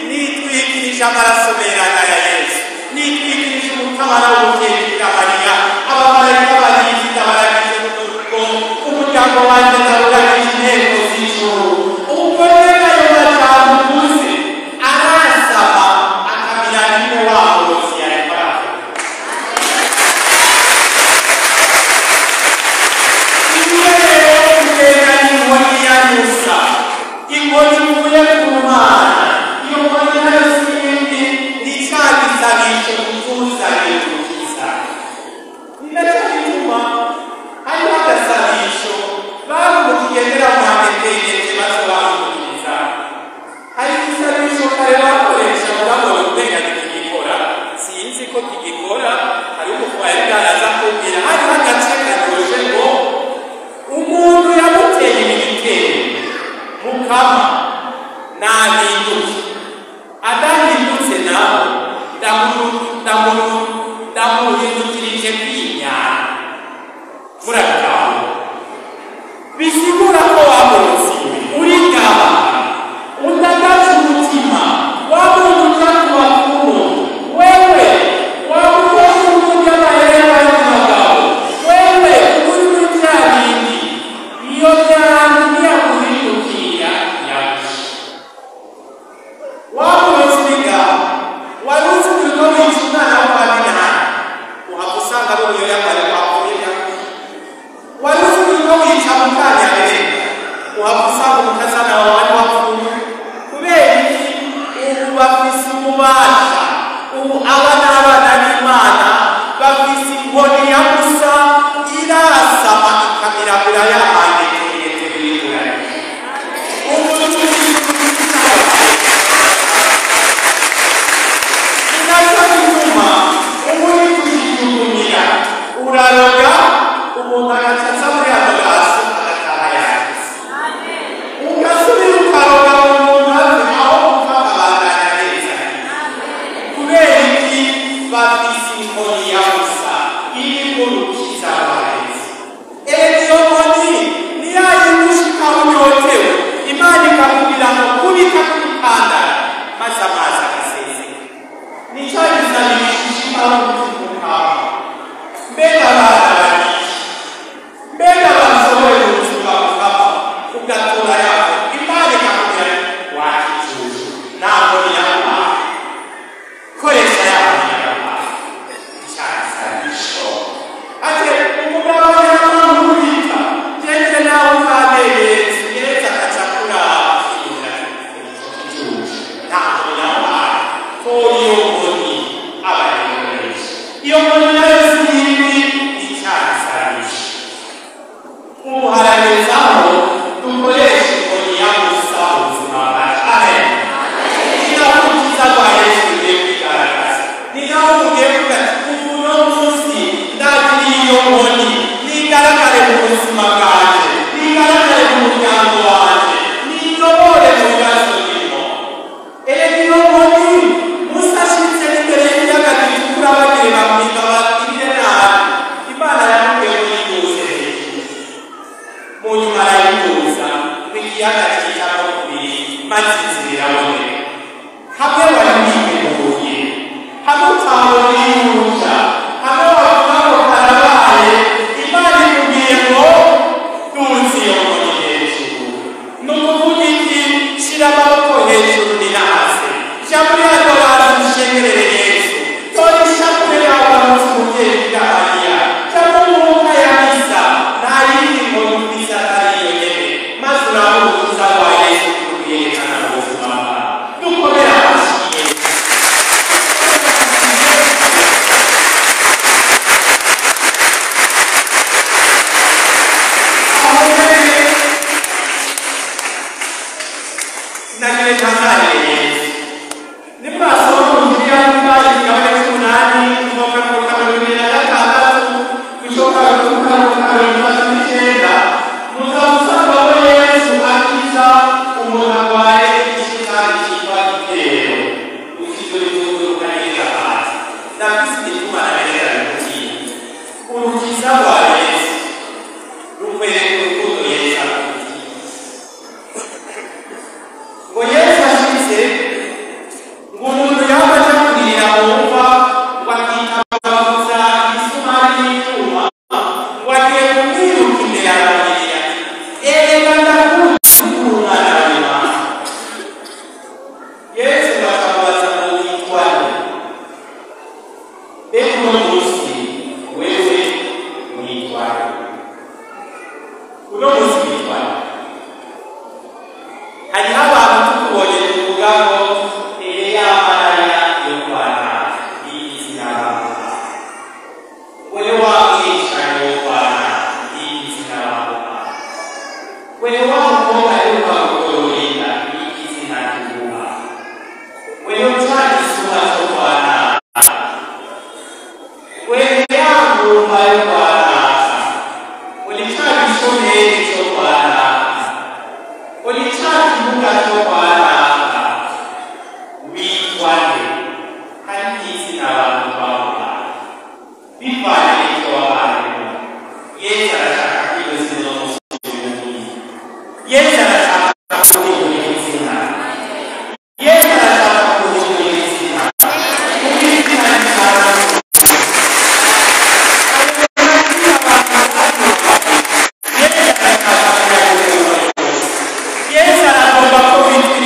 nitwikirije amaraso merana ya Yesu, nitwikirije umutabara w'umubyeyi Mariya, abamarayika barinzi ndabaragije mu rugo, umuryango wanjye ndawuragije inteko z'ijuru. Ubwo rero ayo majambo uvuze arasaba akamira rimwe wa murozi yariko aravuga. Imwe rero kugenda n'inkoni ya Musa, inkoni ivuye ku Mana. Iyo nkoni nayo si iyindi, ni cya gisabisho kituzaniye udukiza. Ni nacyo gituma hariho agasabisho bantu mukigendera muhametegeje basobanukiriza. Hari igisabisho kare bakoresha, mugabo umenga ntikigikora, sinzi ko kigikora. Hariho umutwaye bwaraza kumbwira, hariho agace karyoshe ngo umuntu yamuteye ibitero, Mukama nahinduke, adahindutse naho ndamuhindukirije kwinyana. Murabitahura? Bisigura ko wamurozi urigaba udagaje umutima wa muntu uja ku bapfumu, wewe wamukozi urya amahera y'abandi bagabo, wewe uri muri bya bindi, iyo myanda ntiyaguhindukira yaje. Wamurozi urigaba, wari uzi uriko wica umwana wo kwa Minani, uhava usanga ari ubuyoya bwari bwapfuye byakuye. Wari uzi uriko wica mukanyabera, uhava usanga umukazana wawe wari wapfuye. Kubera iki? Ubu bafise ububasha, ubu aba ni abana b'Imana, bafise inkoni ya Musa, irasama ikamiragura yahanyetegete biriguranye. Ubu turi, ni nacyo gituma ubu uri kukijugunyira, uraroga umuntu agaca aza muri adorasiyo agataha yakize, ugasubira ukaroga umuntu ave aho uva akabandanya neza. Kubera iki? Bafise inkoni ya Musa irimo urukiza rwa Yesu. Erega iyo nkoni ni ya yindi ushika aho unyotewe, Imana ikakubwira ngo kubita kubikandara, maze amazi agaseseka. Nicyo gisabisho ushikaho umutima ukama. Mbega abana bariki, mbega bashoboye ubuzima bukama, ugatora yawe, Imana ikakubwira wakicucu, ntabwo yaguhaye, koresha yawe yaguhaye icyagisabisho. Ati umugabo yaramukubita jeje nawe ukaberetse geretse akaca kurapfira ikicucu, ntabwo yaguhaye, tora iyo nkoni abayikoresha. Iyo nkoni nayo si iyindi, icyagisabisho. Umuharanizaho dukoresha inkoni ya Musa mu buzima bwacu. Amen. Ni naho urukiza rwa Yesu rugiye kwigaragaza, ni naho mugiye kuvuga ati ubu uno munsi ndagiriye iyo nkoni nigaragare mu buzima bwanjye, nigaragare mu muryango wanjye, niyobore mu bibazo ndimo. Erega iyo nkoni, Musa ashitse n'imbere y'ikiyaga gitukura, bagiye bamwiga bagirire nabi, Imana yamubwiye ngo yiduze hejuru. Mu nyuma arayiduza, ikiyaga kijamo kubiri, maze inzira iraboneka. Hamwe wari witeguye, hamwe utabona iyo, hamwe wavuga ngo karabaye, Imana ikubwiye ngo duza iyo nkoni hejuru. Ni ukuvuga iki? Shira amaboko hejuru ni hasi. Jambo yako barushengerere Yesu. Tori shapure yawe umubyeyi Bikira Mariya. Jambo mwuka ya misa nta yindi nkoni misa atari iyo nyene. Maze urabe urukiza rwa Yesu kurwerekana mu buzima bwawe. Dukomere amashyi Yesu. Aho nyene nagire ntangare Yesu. Nimwasoma mu Bibiliya Matayo igabane c'umunani kuva ku 26 gushoka ku 39, muzamusangaho Yesu akiza umuntu arwaye igishitani citwa igitero. Ufite urukundo neza hasi. Ndafise igituma naberera bikubwira. Urukiza rwa Yesu rukwereka urukundo Yesu agufitiye. Ngo Yesu ashitse, ngo umuntu yaba aja kuririra mu mva, ngo akitabaguza imisumari n'ivyuma, ngo agiye kumwiruka imbere aramurira ati: "Erega ndakuzi ko uri umwana w'Imana." Yesu bakamubaza ngo witwa nde? Mbega uno munsi wewe witwa nde? Uno munsi witwa nde? Hariho abantu tukubonye tuvuga ngo ere ya maraya yo kwa Naka, y'igitsina bavuga. Wewe wa mwicanyi wo kwa Naka, y'igitsina bavuga. Wewe wa mukobwa aheruka kugororera, y'igitsina tuvuga. Wewe ca gisuma co kwa Naka. Wewe ya ngumba yo kwa Naka. Uri ca gishomeri co kwa Naka. Uri ca kibuga co kwa Naka. Witwa nde? Hari izina abantu bavuga bivanye n'icyo wabayemo. Yesu arashaka ko iryo zina uno munsi urimubwira. Yesu arashaka ko urihindura izina. Yesu arashaka ko urihindura izina. Kuko izina ritanga. Yesu arashaka ko witwa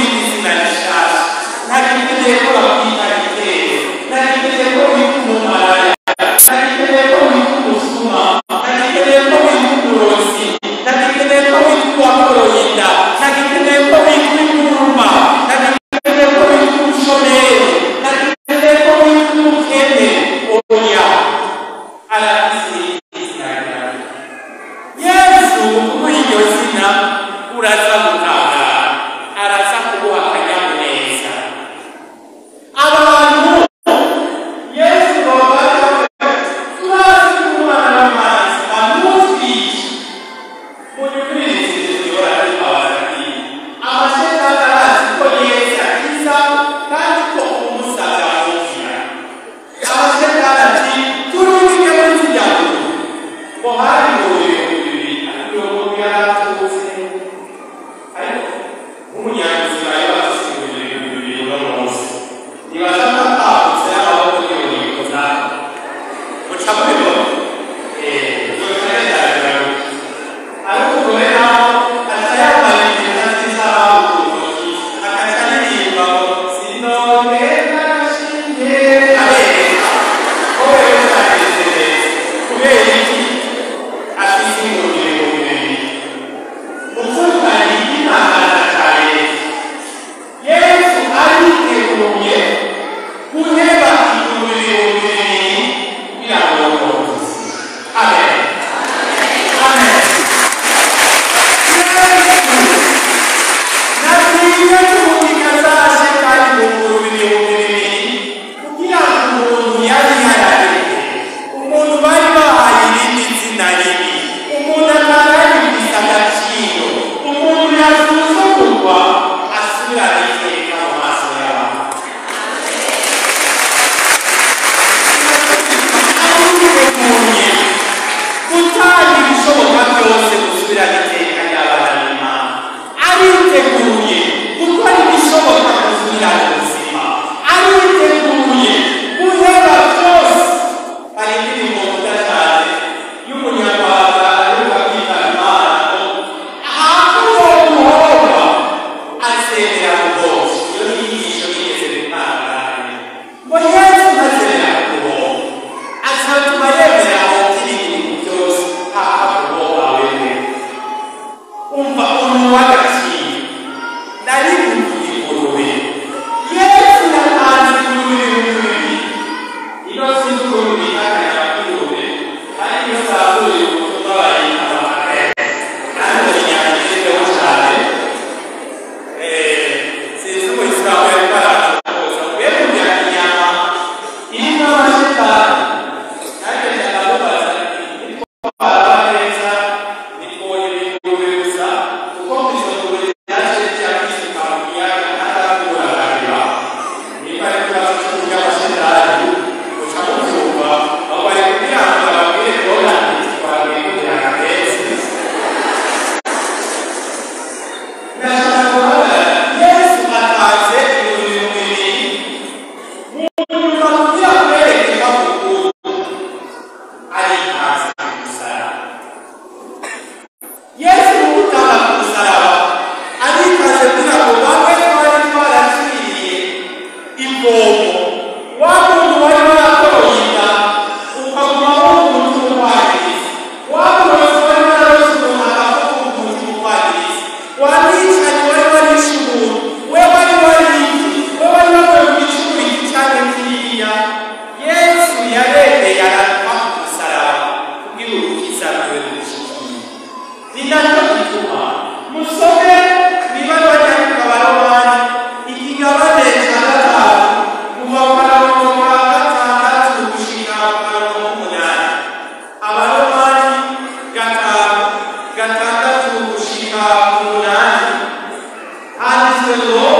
Handitswe ngo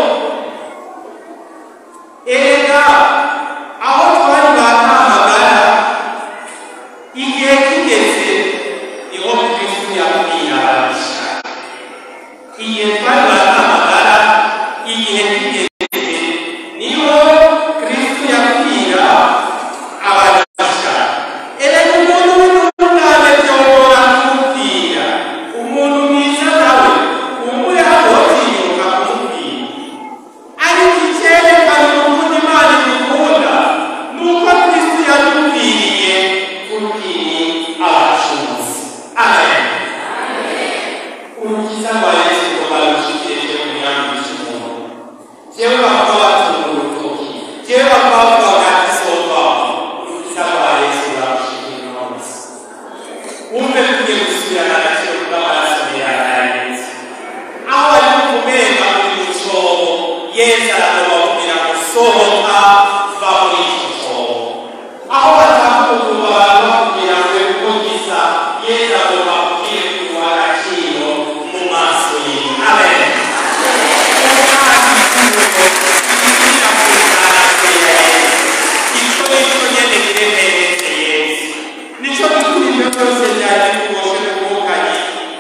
erega aho twari batamagara igihe kigeze niho Kristo yapfira ababisha. Igihe twari batamagara igihe kigeze niho Kristo yapfira ababisha. Erega umuntu w'intungane byongora kumubwira, umuntu mwiza nawe kumbure hatotinyuka kumubwira. Ariko icyerekana urukundo Imana idukunda ni uko Kristo yadupfiriye tukiri abacunzi. Amen. Urukiza rwa Yesu rugomba rushikirije mu myambi y'umuntu. Jewe bakaba batunga urutoki, jewe bakaba bavuga ati sovamo. Urukiza rwa Yesu rurarushikira uno munsi. Wumve ko ugiye gusubirana agaciro bw'amaraso meza ya Yesu. Aho bari kumenga muri mu cyobo, Yesu aragomba kugira ngo sohoka va muri icyo cyobo. Aho batakukumva abantu bakubwira ngo uko gisa, Yesu agomba kubwira kuguha agaciro mu maso yiwe. Amen. Icyo nicyo nyene kiremeretse Yesu. Nico gituma ibyo byose byari bigoshe kuvukanyi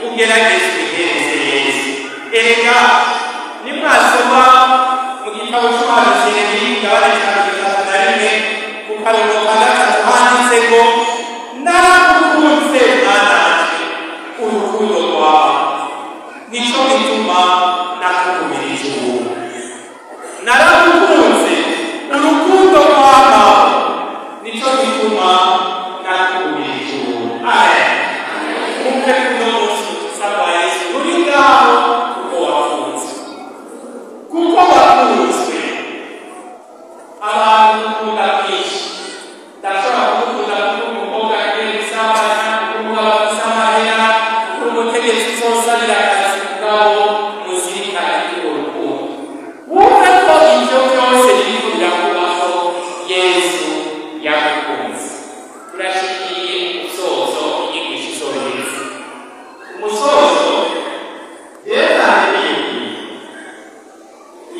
ugerageze ubihereze Yesu. Erega nimwasoma mu gitabo cy'ubuhanuzi Yeremiya igabane cya 31 ku karongo ka 3 handitse ngo naragukunze mwananje urukundo rwawe nico gituma nakugumirije ubu. Naragukunze urukundo rwawe nico gituma nakugumirije ubu. Amen. Wumve ko uno munsi urukiza rwa Yesu ruri ngaho kuko wakunzwe. Kuko wakunzwe. Abantu dukunda byinshi. Ndashobora kugukunda kuko umukobwa agiye gusambana, kuko umugabo afise amahera, kuko umutegetsi uzosabira akazi kubwabo, muzirikane kuri urwo rukundo. Wumve ko ibyo byose biriko birakubaho, Yesu yagukunze. Turashikiye umusozo, inyigisho izoheza. Umusozo, Yesu arabibwiye.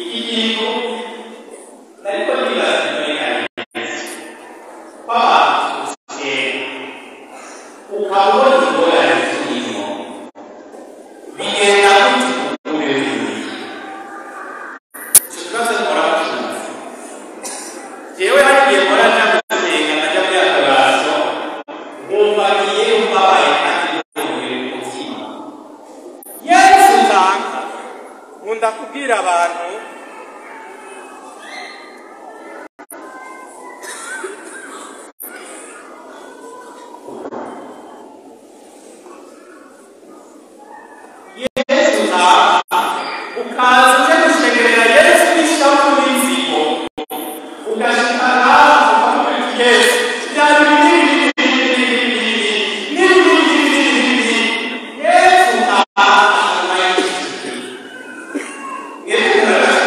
Iki kintu nariko nibaza imbere ya Yesu. Kw'abantu kera, ukaba ubona ingorane turimo, bigenda gute kumbe bibiri? Ico kibazo mpora nkibaza. Jewe hari igihe mpora nja gusenga nkaja muri adoration, nkumva ngiyeyo mbabaye kandi nduhuye mu mutima. Yesu nzanga, nkunda kubwira abantu Yesu nzanga, ukaza uje gushengerera Yesu n'ishavu n'inzigo, ugashika ngaho ukavuga uti Yesu, byari binini binini binini binini binini. Yesu nzanga akaba yishyigikiye. Mwebwe murabasha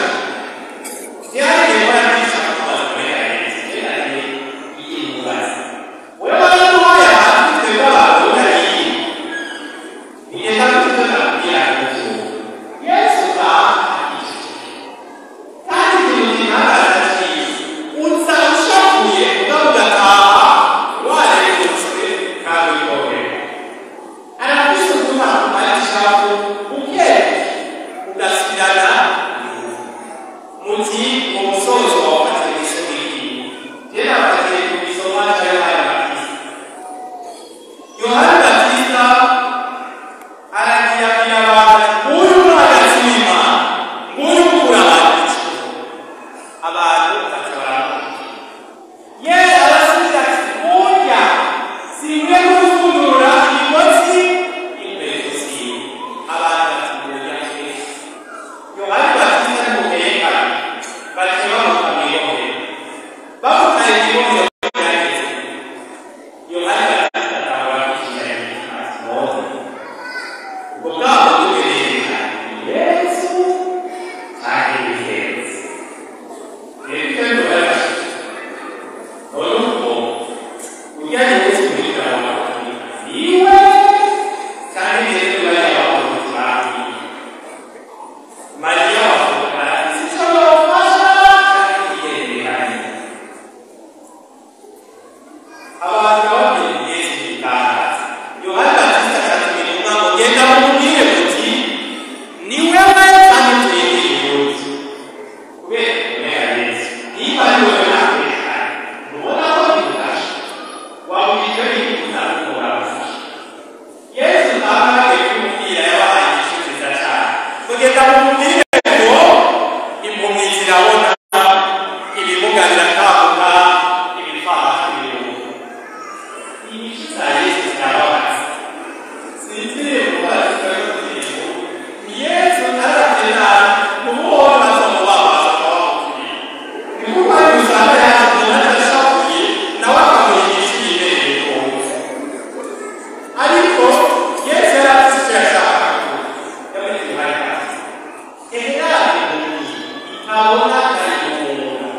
Babona ndayihunga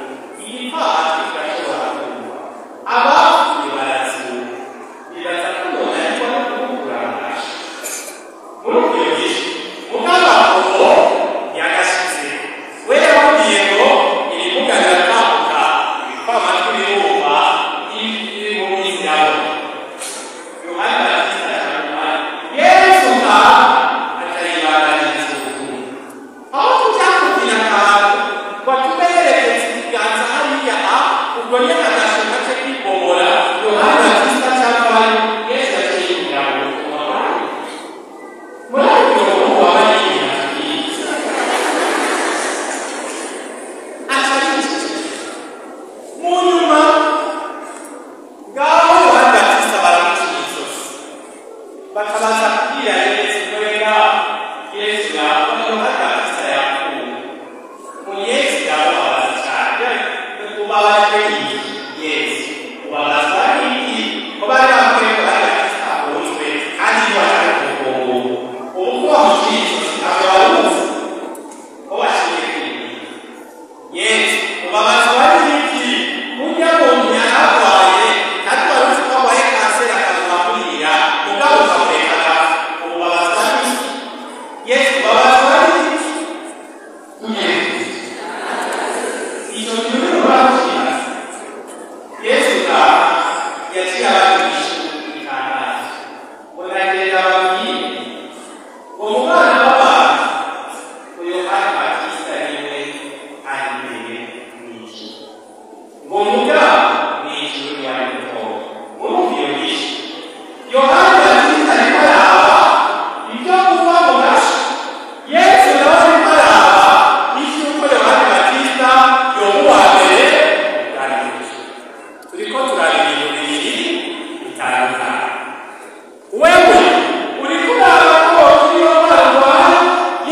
igipfamatwi kirashobora kumva, abapfuye barazuka. Bibaza ko umuntu ariko no kumukurangasha muri ubwo gihe mugabo yagashize we yababwiye ngo ibimuga biratambuka, ibipfamatwi birumva, ibiri mu minsi yabo. Yohani Batista aca Yesu ngaho aca yibandaniriza ubutumwa. Aho tujya kugira akantu ngo atume yerekeza ikiganza hariya, ubwo nyine agashoka ce kwibomora. Yohani Batista cyavayo, Yesu yaciye yinjira mu butumwa. Muri ubwo butumwa waba yinjira aca yicecekera. Mu nyuma ngaho Yohani Batista baramuciye izosi, bakabaza kubwira Yesu ko rega Yesu yapfa, Yohani Batista yapfuye. Mu Yesu yababaza cyane, ubabajwe n'iki Yesu? Ubabazwa n'iki ko bari bamubwiye ko Yohani Batista afunzwe kandi ko ashaka kumufungura? Ubu ko bamuciye izosi ntabwo baruzi ko bashingiye kuri ibi. Yesu, ubabazwa n'iki kurya muntu yararwaye kandi wari uzi ko arwaye kanseri akaguma kurira, mugabo ukamureka agapfa? Ubabazwa n'iki Yesu? Ubabazwa n'iki? Icyo kintu rero barakibaza. Yesu ngaha yaciye abagisha itangazo ngo ndagenda babwire ngo mu bana b'abantu ngo Yohani Batista niwe ari imbere mu ijuru, ngo mugabo mu ijuru niwe ari mutoya. Murumva iyo nyishu? Yohani Batista ariko araba ibyo kuva mu gasho, Yesu nawe ariko araba iby'uko Yohani Batista yoba uwa mbere ubwari bw'ijuru. Turiko turaba ibintu bibiri bitandukanye. Wewe uriko uraba ko iyo barwaye,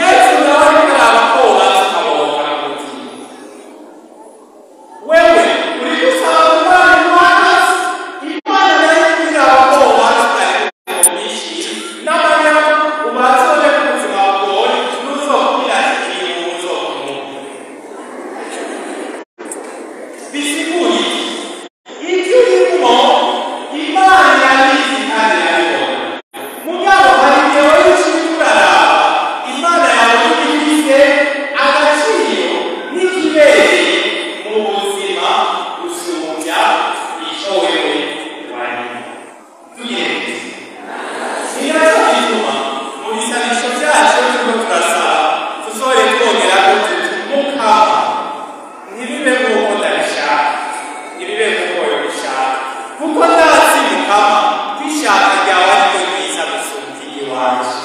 Yesu nawe ariko araba ko wobanza ukabohoka mu mutima. Wewe uriko usaba Imana imbabazi, Imana nayo iriko iraba ko wobanza ukareka mu myinshi n'amanyama, ubanze ubone ko ubuzima bugoye, ntuzokubwira ati iyi uzokumva. Bisigura iki? Ibyo urimo Imana irabizi kandi irabibona. Mugabo hari igihe wowe uca uraraba Imana yawe ifise agaciro n'ikibereye mu buzima gusumbya ico wewe warimo. Tugerageze. Ni nacyo gituma mu bisabisho byacu turiko turasaba tuzoye twongerako tuti: Mukama, ntibibe nk'uko ndabishaka, ntibibe nk'uko wewe ubishaka, kuko ndazi Mukama ko ishaka ryawe ari ryo ryiza gusumba iry'iwacu,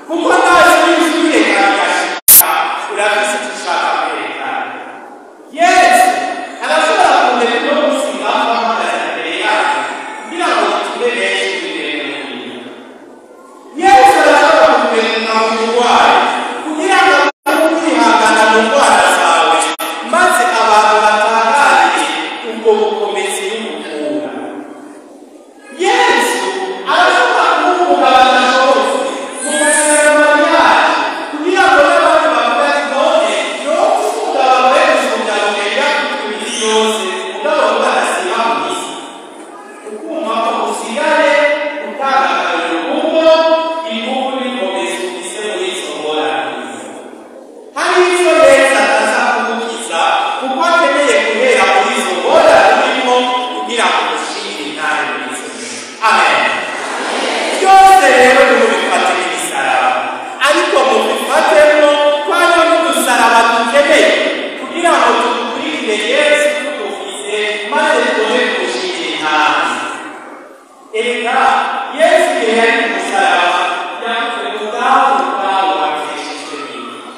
kuko ndazi yuko ubireka bigashika urafise icyo ushaka kwerekana. Yesu arashobora kundeka uno munsi ngapfa mpagaze imbere yanyu kugira ngo dutume benshi bibere muri. Yesu arashobora kukureka umurwayi kugira ngo akume kwihangana mu ndwara zawe, maze abantu batangarire ubwo bukomezi n'ubukura. Yesu arashobora kuwuga badashobotse mukaganira mariage kugira ngo n'abandi bavuga ati none yowe umugabo abaye gusumbya rugenda imibiri yose, mugabo badasiba mu isi. Ukumva ko usigare utanga akarorero, kuko ingufu n'ikomezi ufise muri izo ngorane. Hari icyo Yesu ataza kugukiza kuko akeneye guhera muri izo ngorane urimo kugira ngo ushire intare muri izo ngorane. Amen. Byose rero nimubifate nk'imisaraba, ariko mubifatemo ko hariho n'udusaraba dukeneye kugira ngo tudukurikire Yesu tudufise, maze tubone kumushingira intare. Erega Yesu igihe yari ku musaraba yavuze ngo: Dawe, Dawe, wapfishijwe n'iki?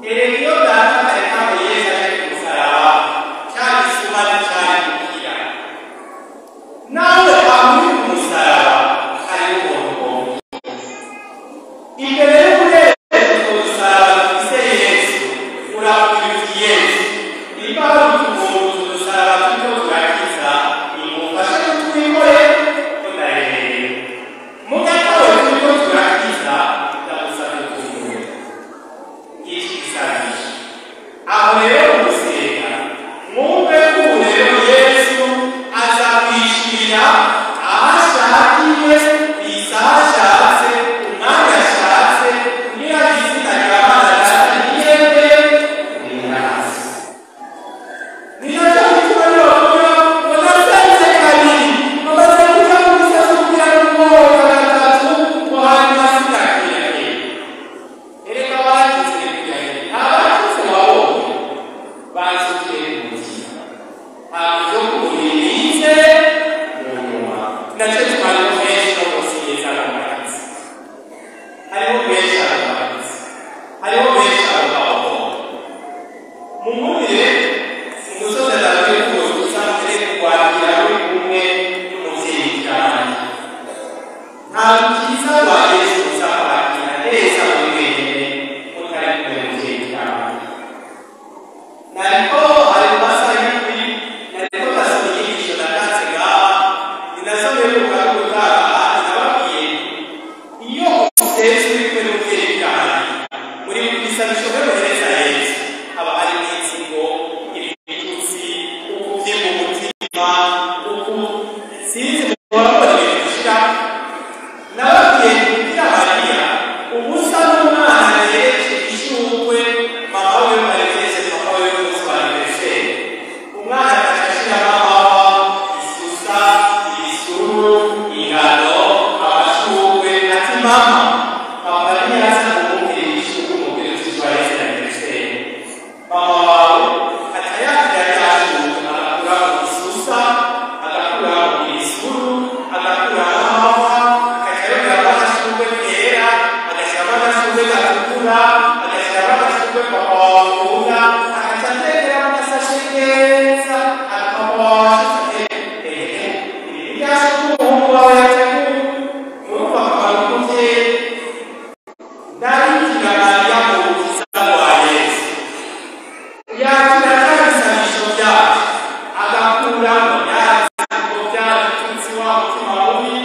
Erega iyo Data atareka ngo Yesu aje ku musaraba, cya gisuma nticyari gukira. Nawe aho uri ku musaraba hariho umuntu ugomba imbere y'uburenze utwo dusaraba dufise Yesu. Urabwira uti: Yesu, niba hari utuntu udusaraba turiko turakiza, nimumfashe kutwikore ko ndaremereye. Mugatawe turiko turakiza, ndagusabye kuvura. Ngiki gisanisha. Nariko hari mu masaha y'indwi, nariko ndasoma inyigisho natanze ngaha, ninasomye y'ubukangu butaha, nababwiye iyo usenze uri kumwe n'umuvyeyi bwanyu, muri mu bisabisho mwe muhereza Yesu, haba harimo inzigo, ibitutsi, ukuvyimba umutima, uku sinzi muhora mubona ibintu bishika. Nababwiye Bikira Mariya ubusa n'umwana yereje ishurwe mama wiwe arekereje papa wiwe umunsi wa anniversaire. Umwana agaca ashiramo amahwa, isusa, ibisuru, ingano, amashurwe, ati mama, papa ntiyaza kumubwira ishurwe umubwire uti joyeux anniversaire. Mama wawe aca yakira rya shurwe, agakuramo isusa, agakuramo ibisuru, agakuramo amahwa, agaca yongeramo agashurwe kera, agashyiramo agashurwe gatukura, agashyiramo agashurwe papa wawe akunda, agaca atekeramo agasashe keza, papa wawe ashitse ehe, iri ni rya shurwe umuhungu wawe yateguye. Murumva akamaro k'umuvyeyi. Ndabikira Mariya mu bwiza bwa Yesu. Yakira bya bisabisho byacu, agakuramo bya bizigo bya bitutsi wa mutima mubi,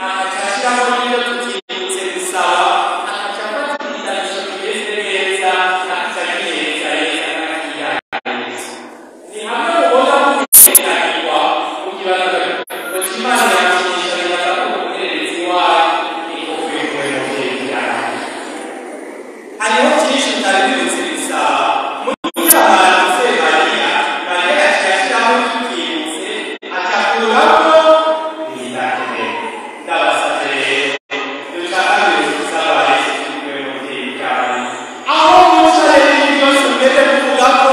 agaca ashiramo n'ibyo tutibutse gusaba, agaca afata ibisabisho bimeze neza, agaca abihereza Yesu, akakira Yesu. Ni hamwe mubona muherekanirwa, mukibaza ngo Imana yakinisha bibaza ko umuhererezi wayo niko kwikora umuvyeyi byacu. Hariho byinshi bitari bibutse bisaba muri abantu se Mariya, Mariya yaciye ashiraho tutibutse, acakuramo ibidakenewe. Ndabasavye rero dushakabire gusaba Yesu turi kumwe n'umuvyeyi bwawe. Aho muca rero ibintu byose mugende muvuga ko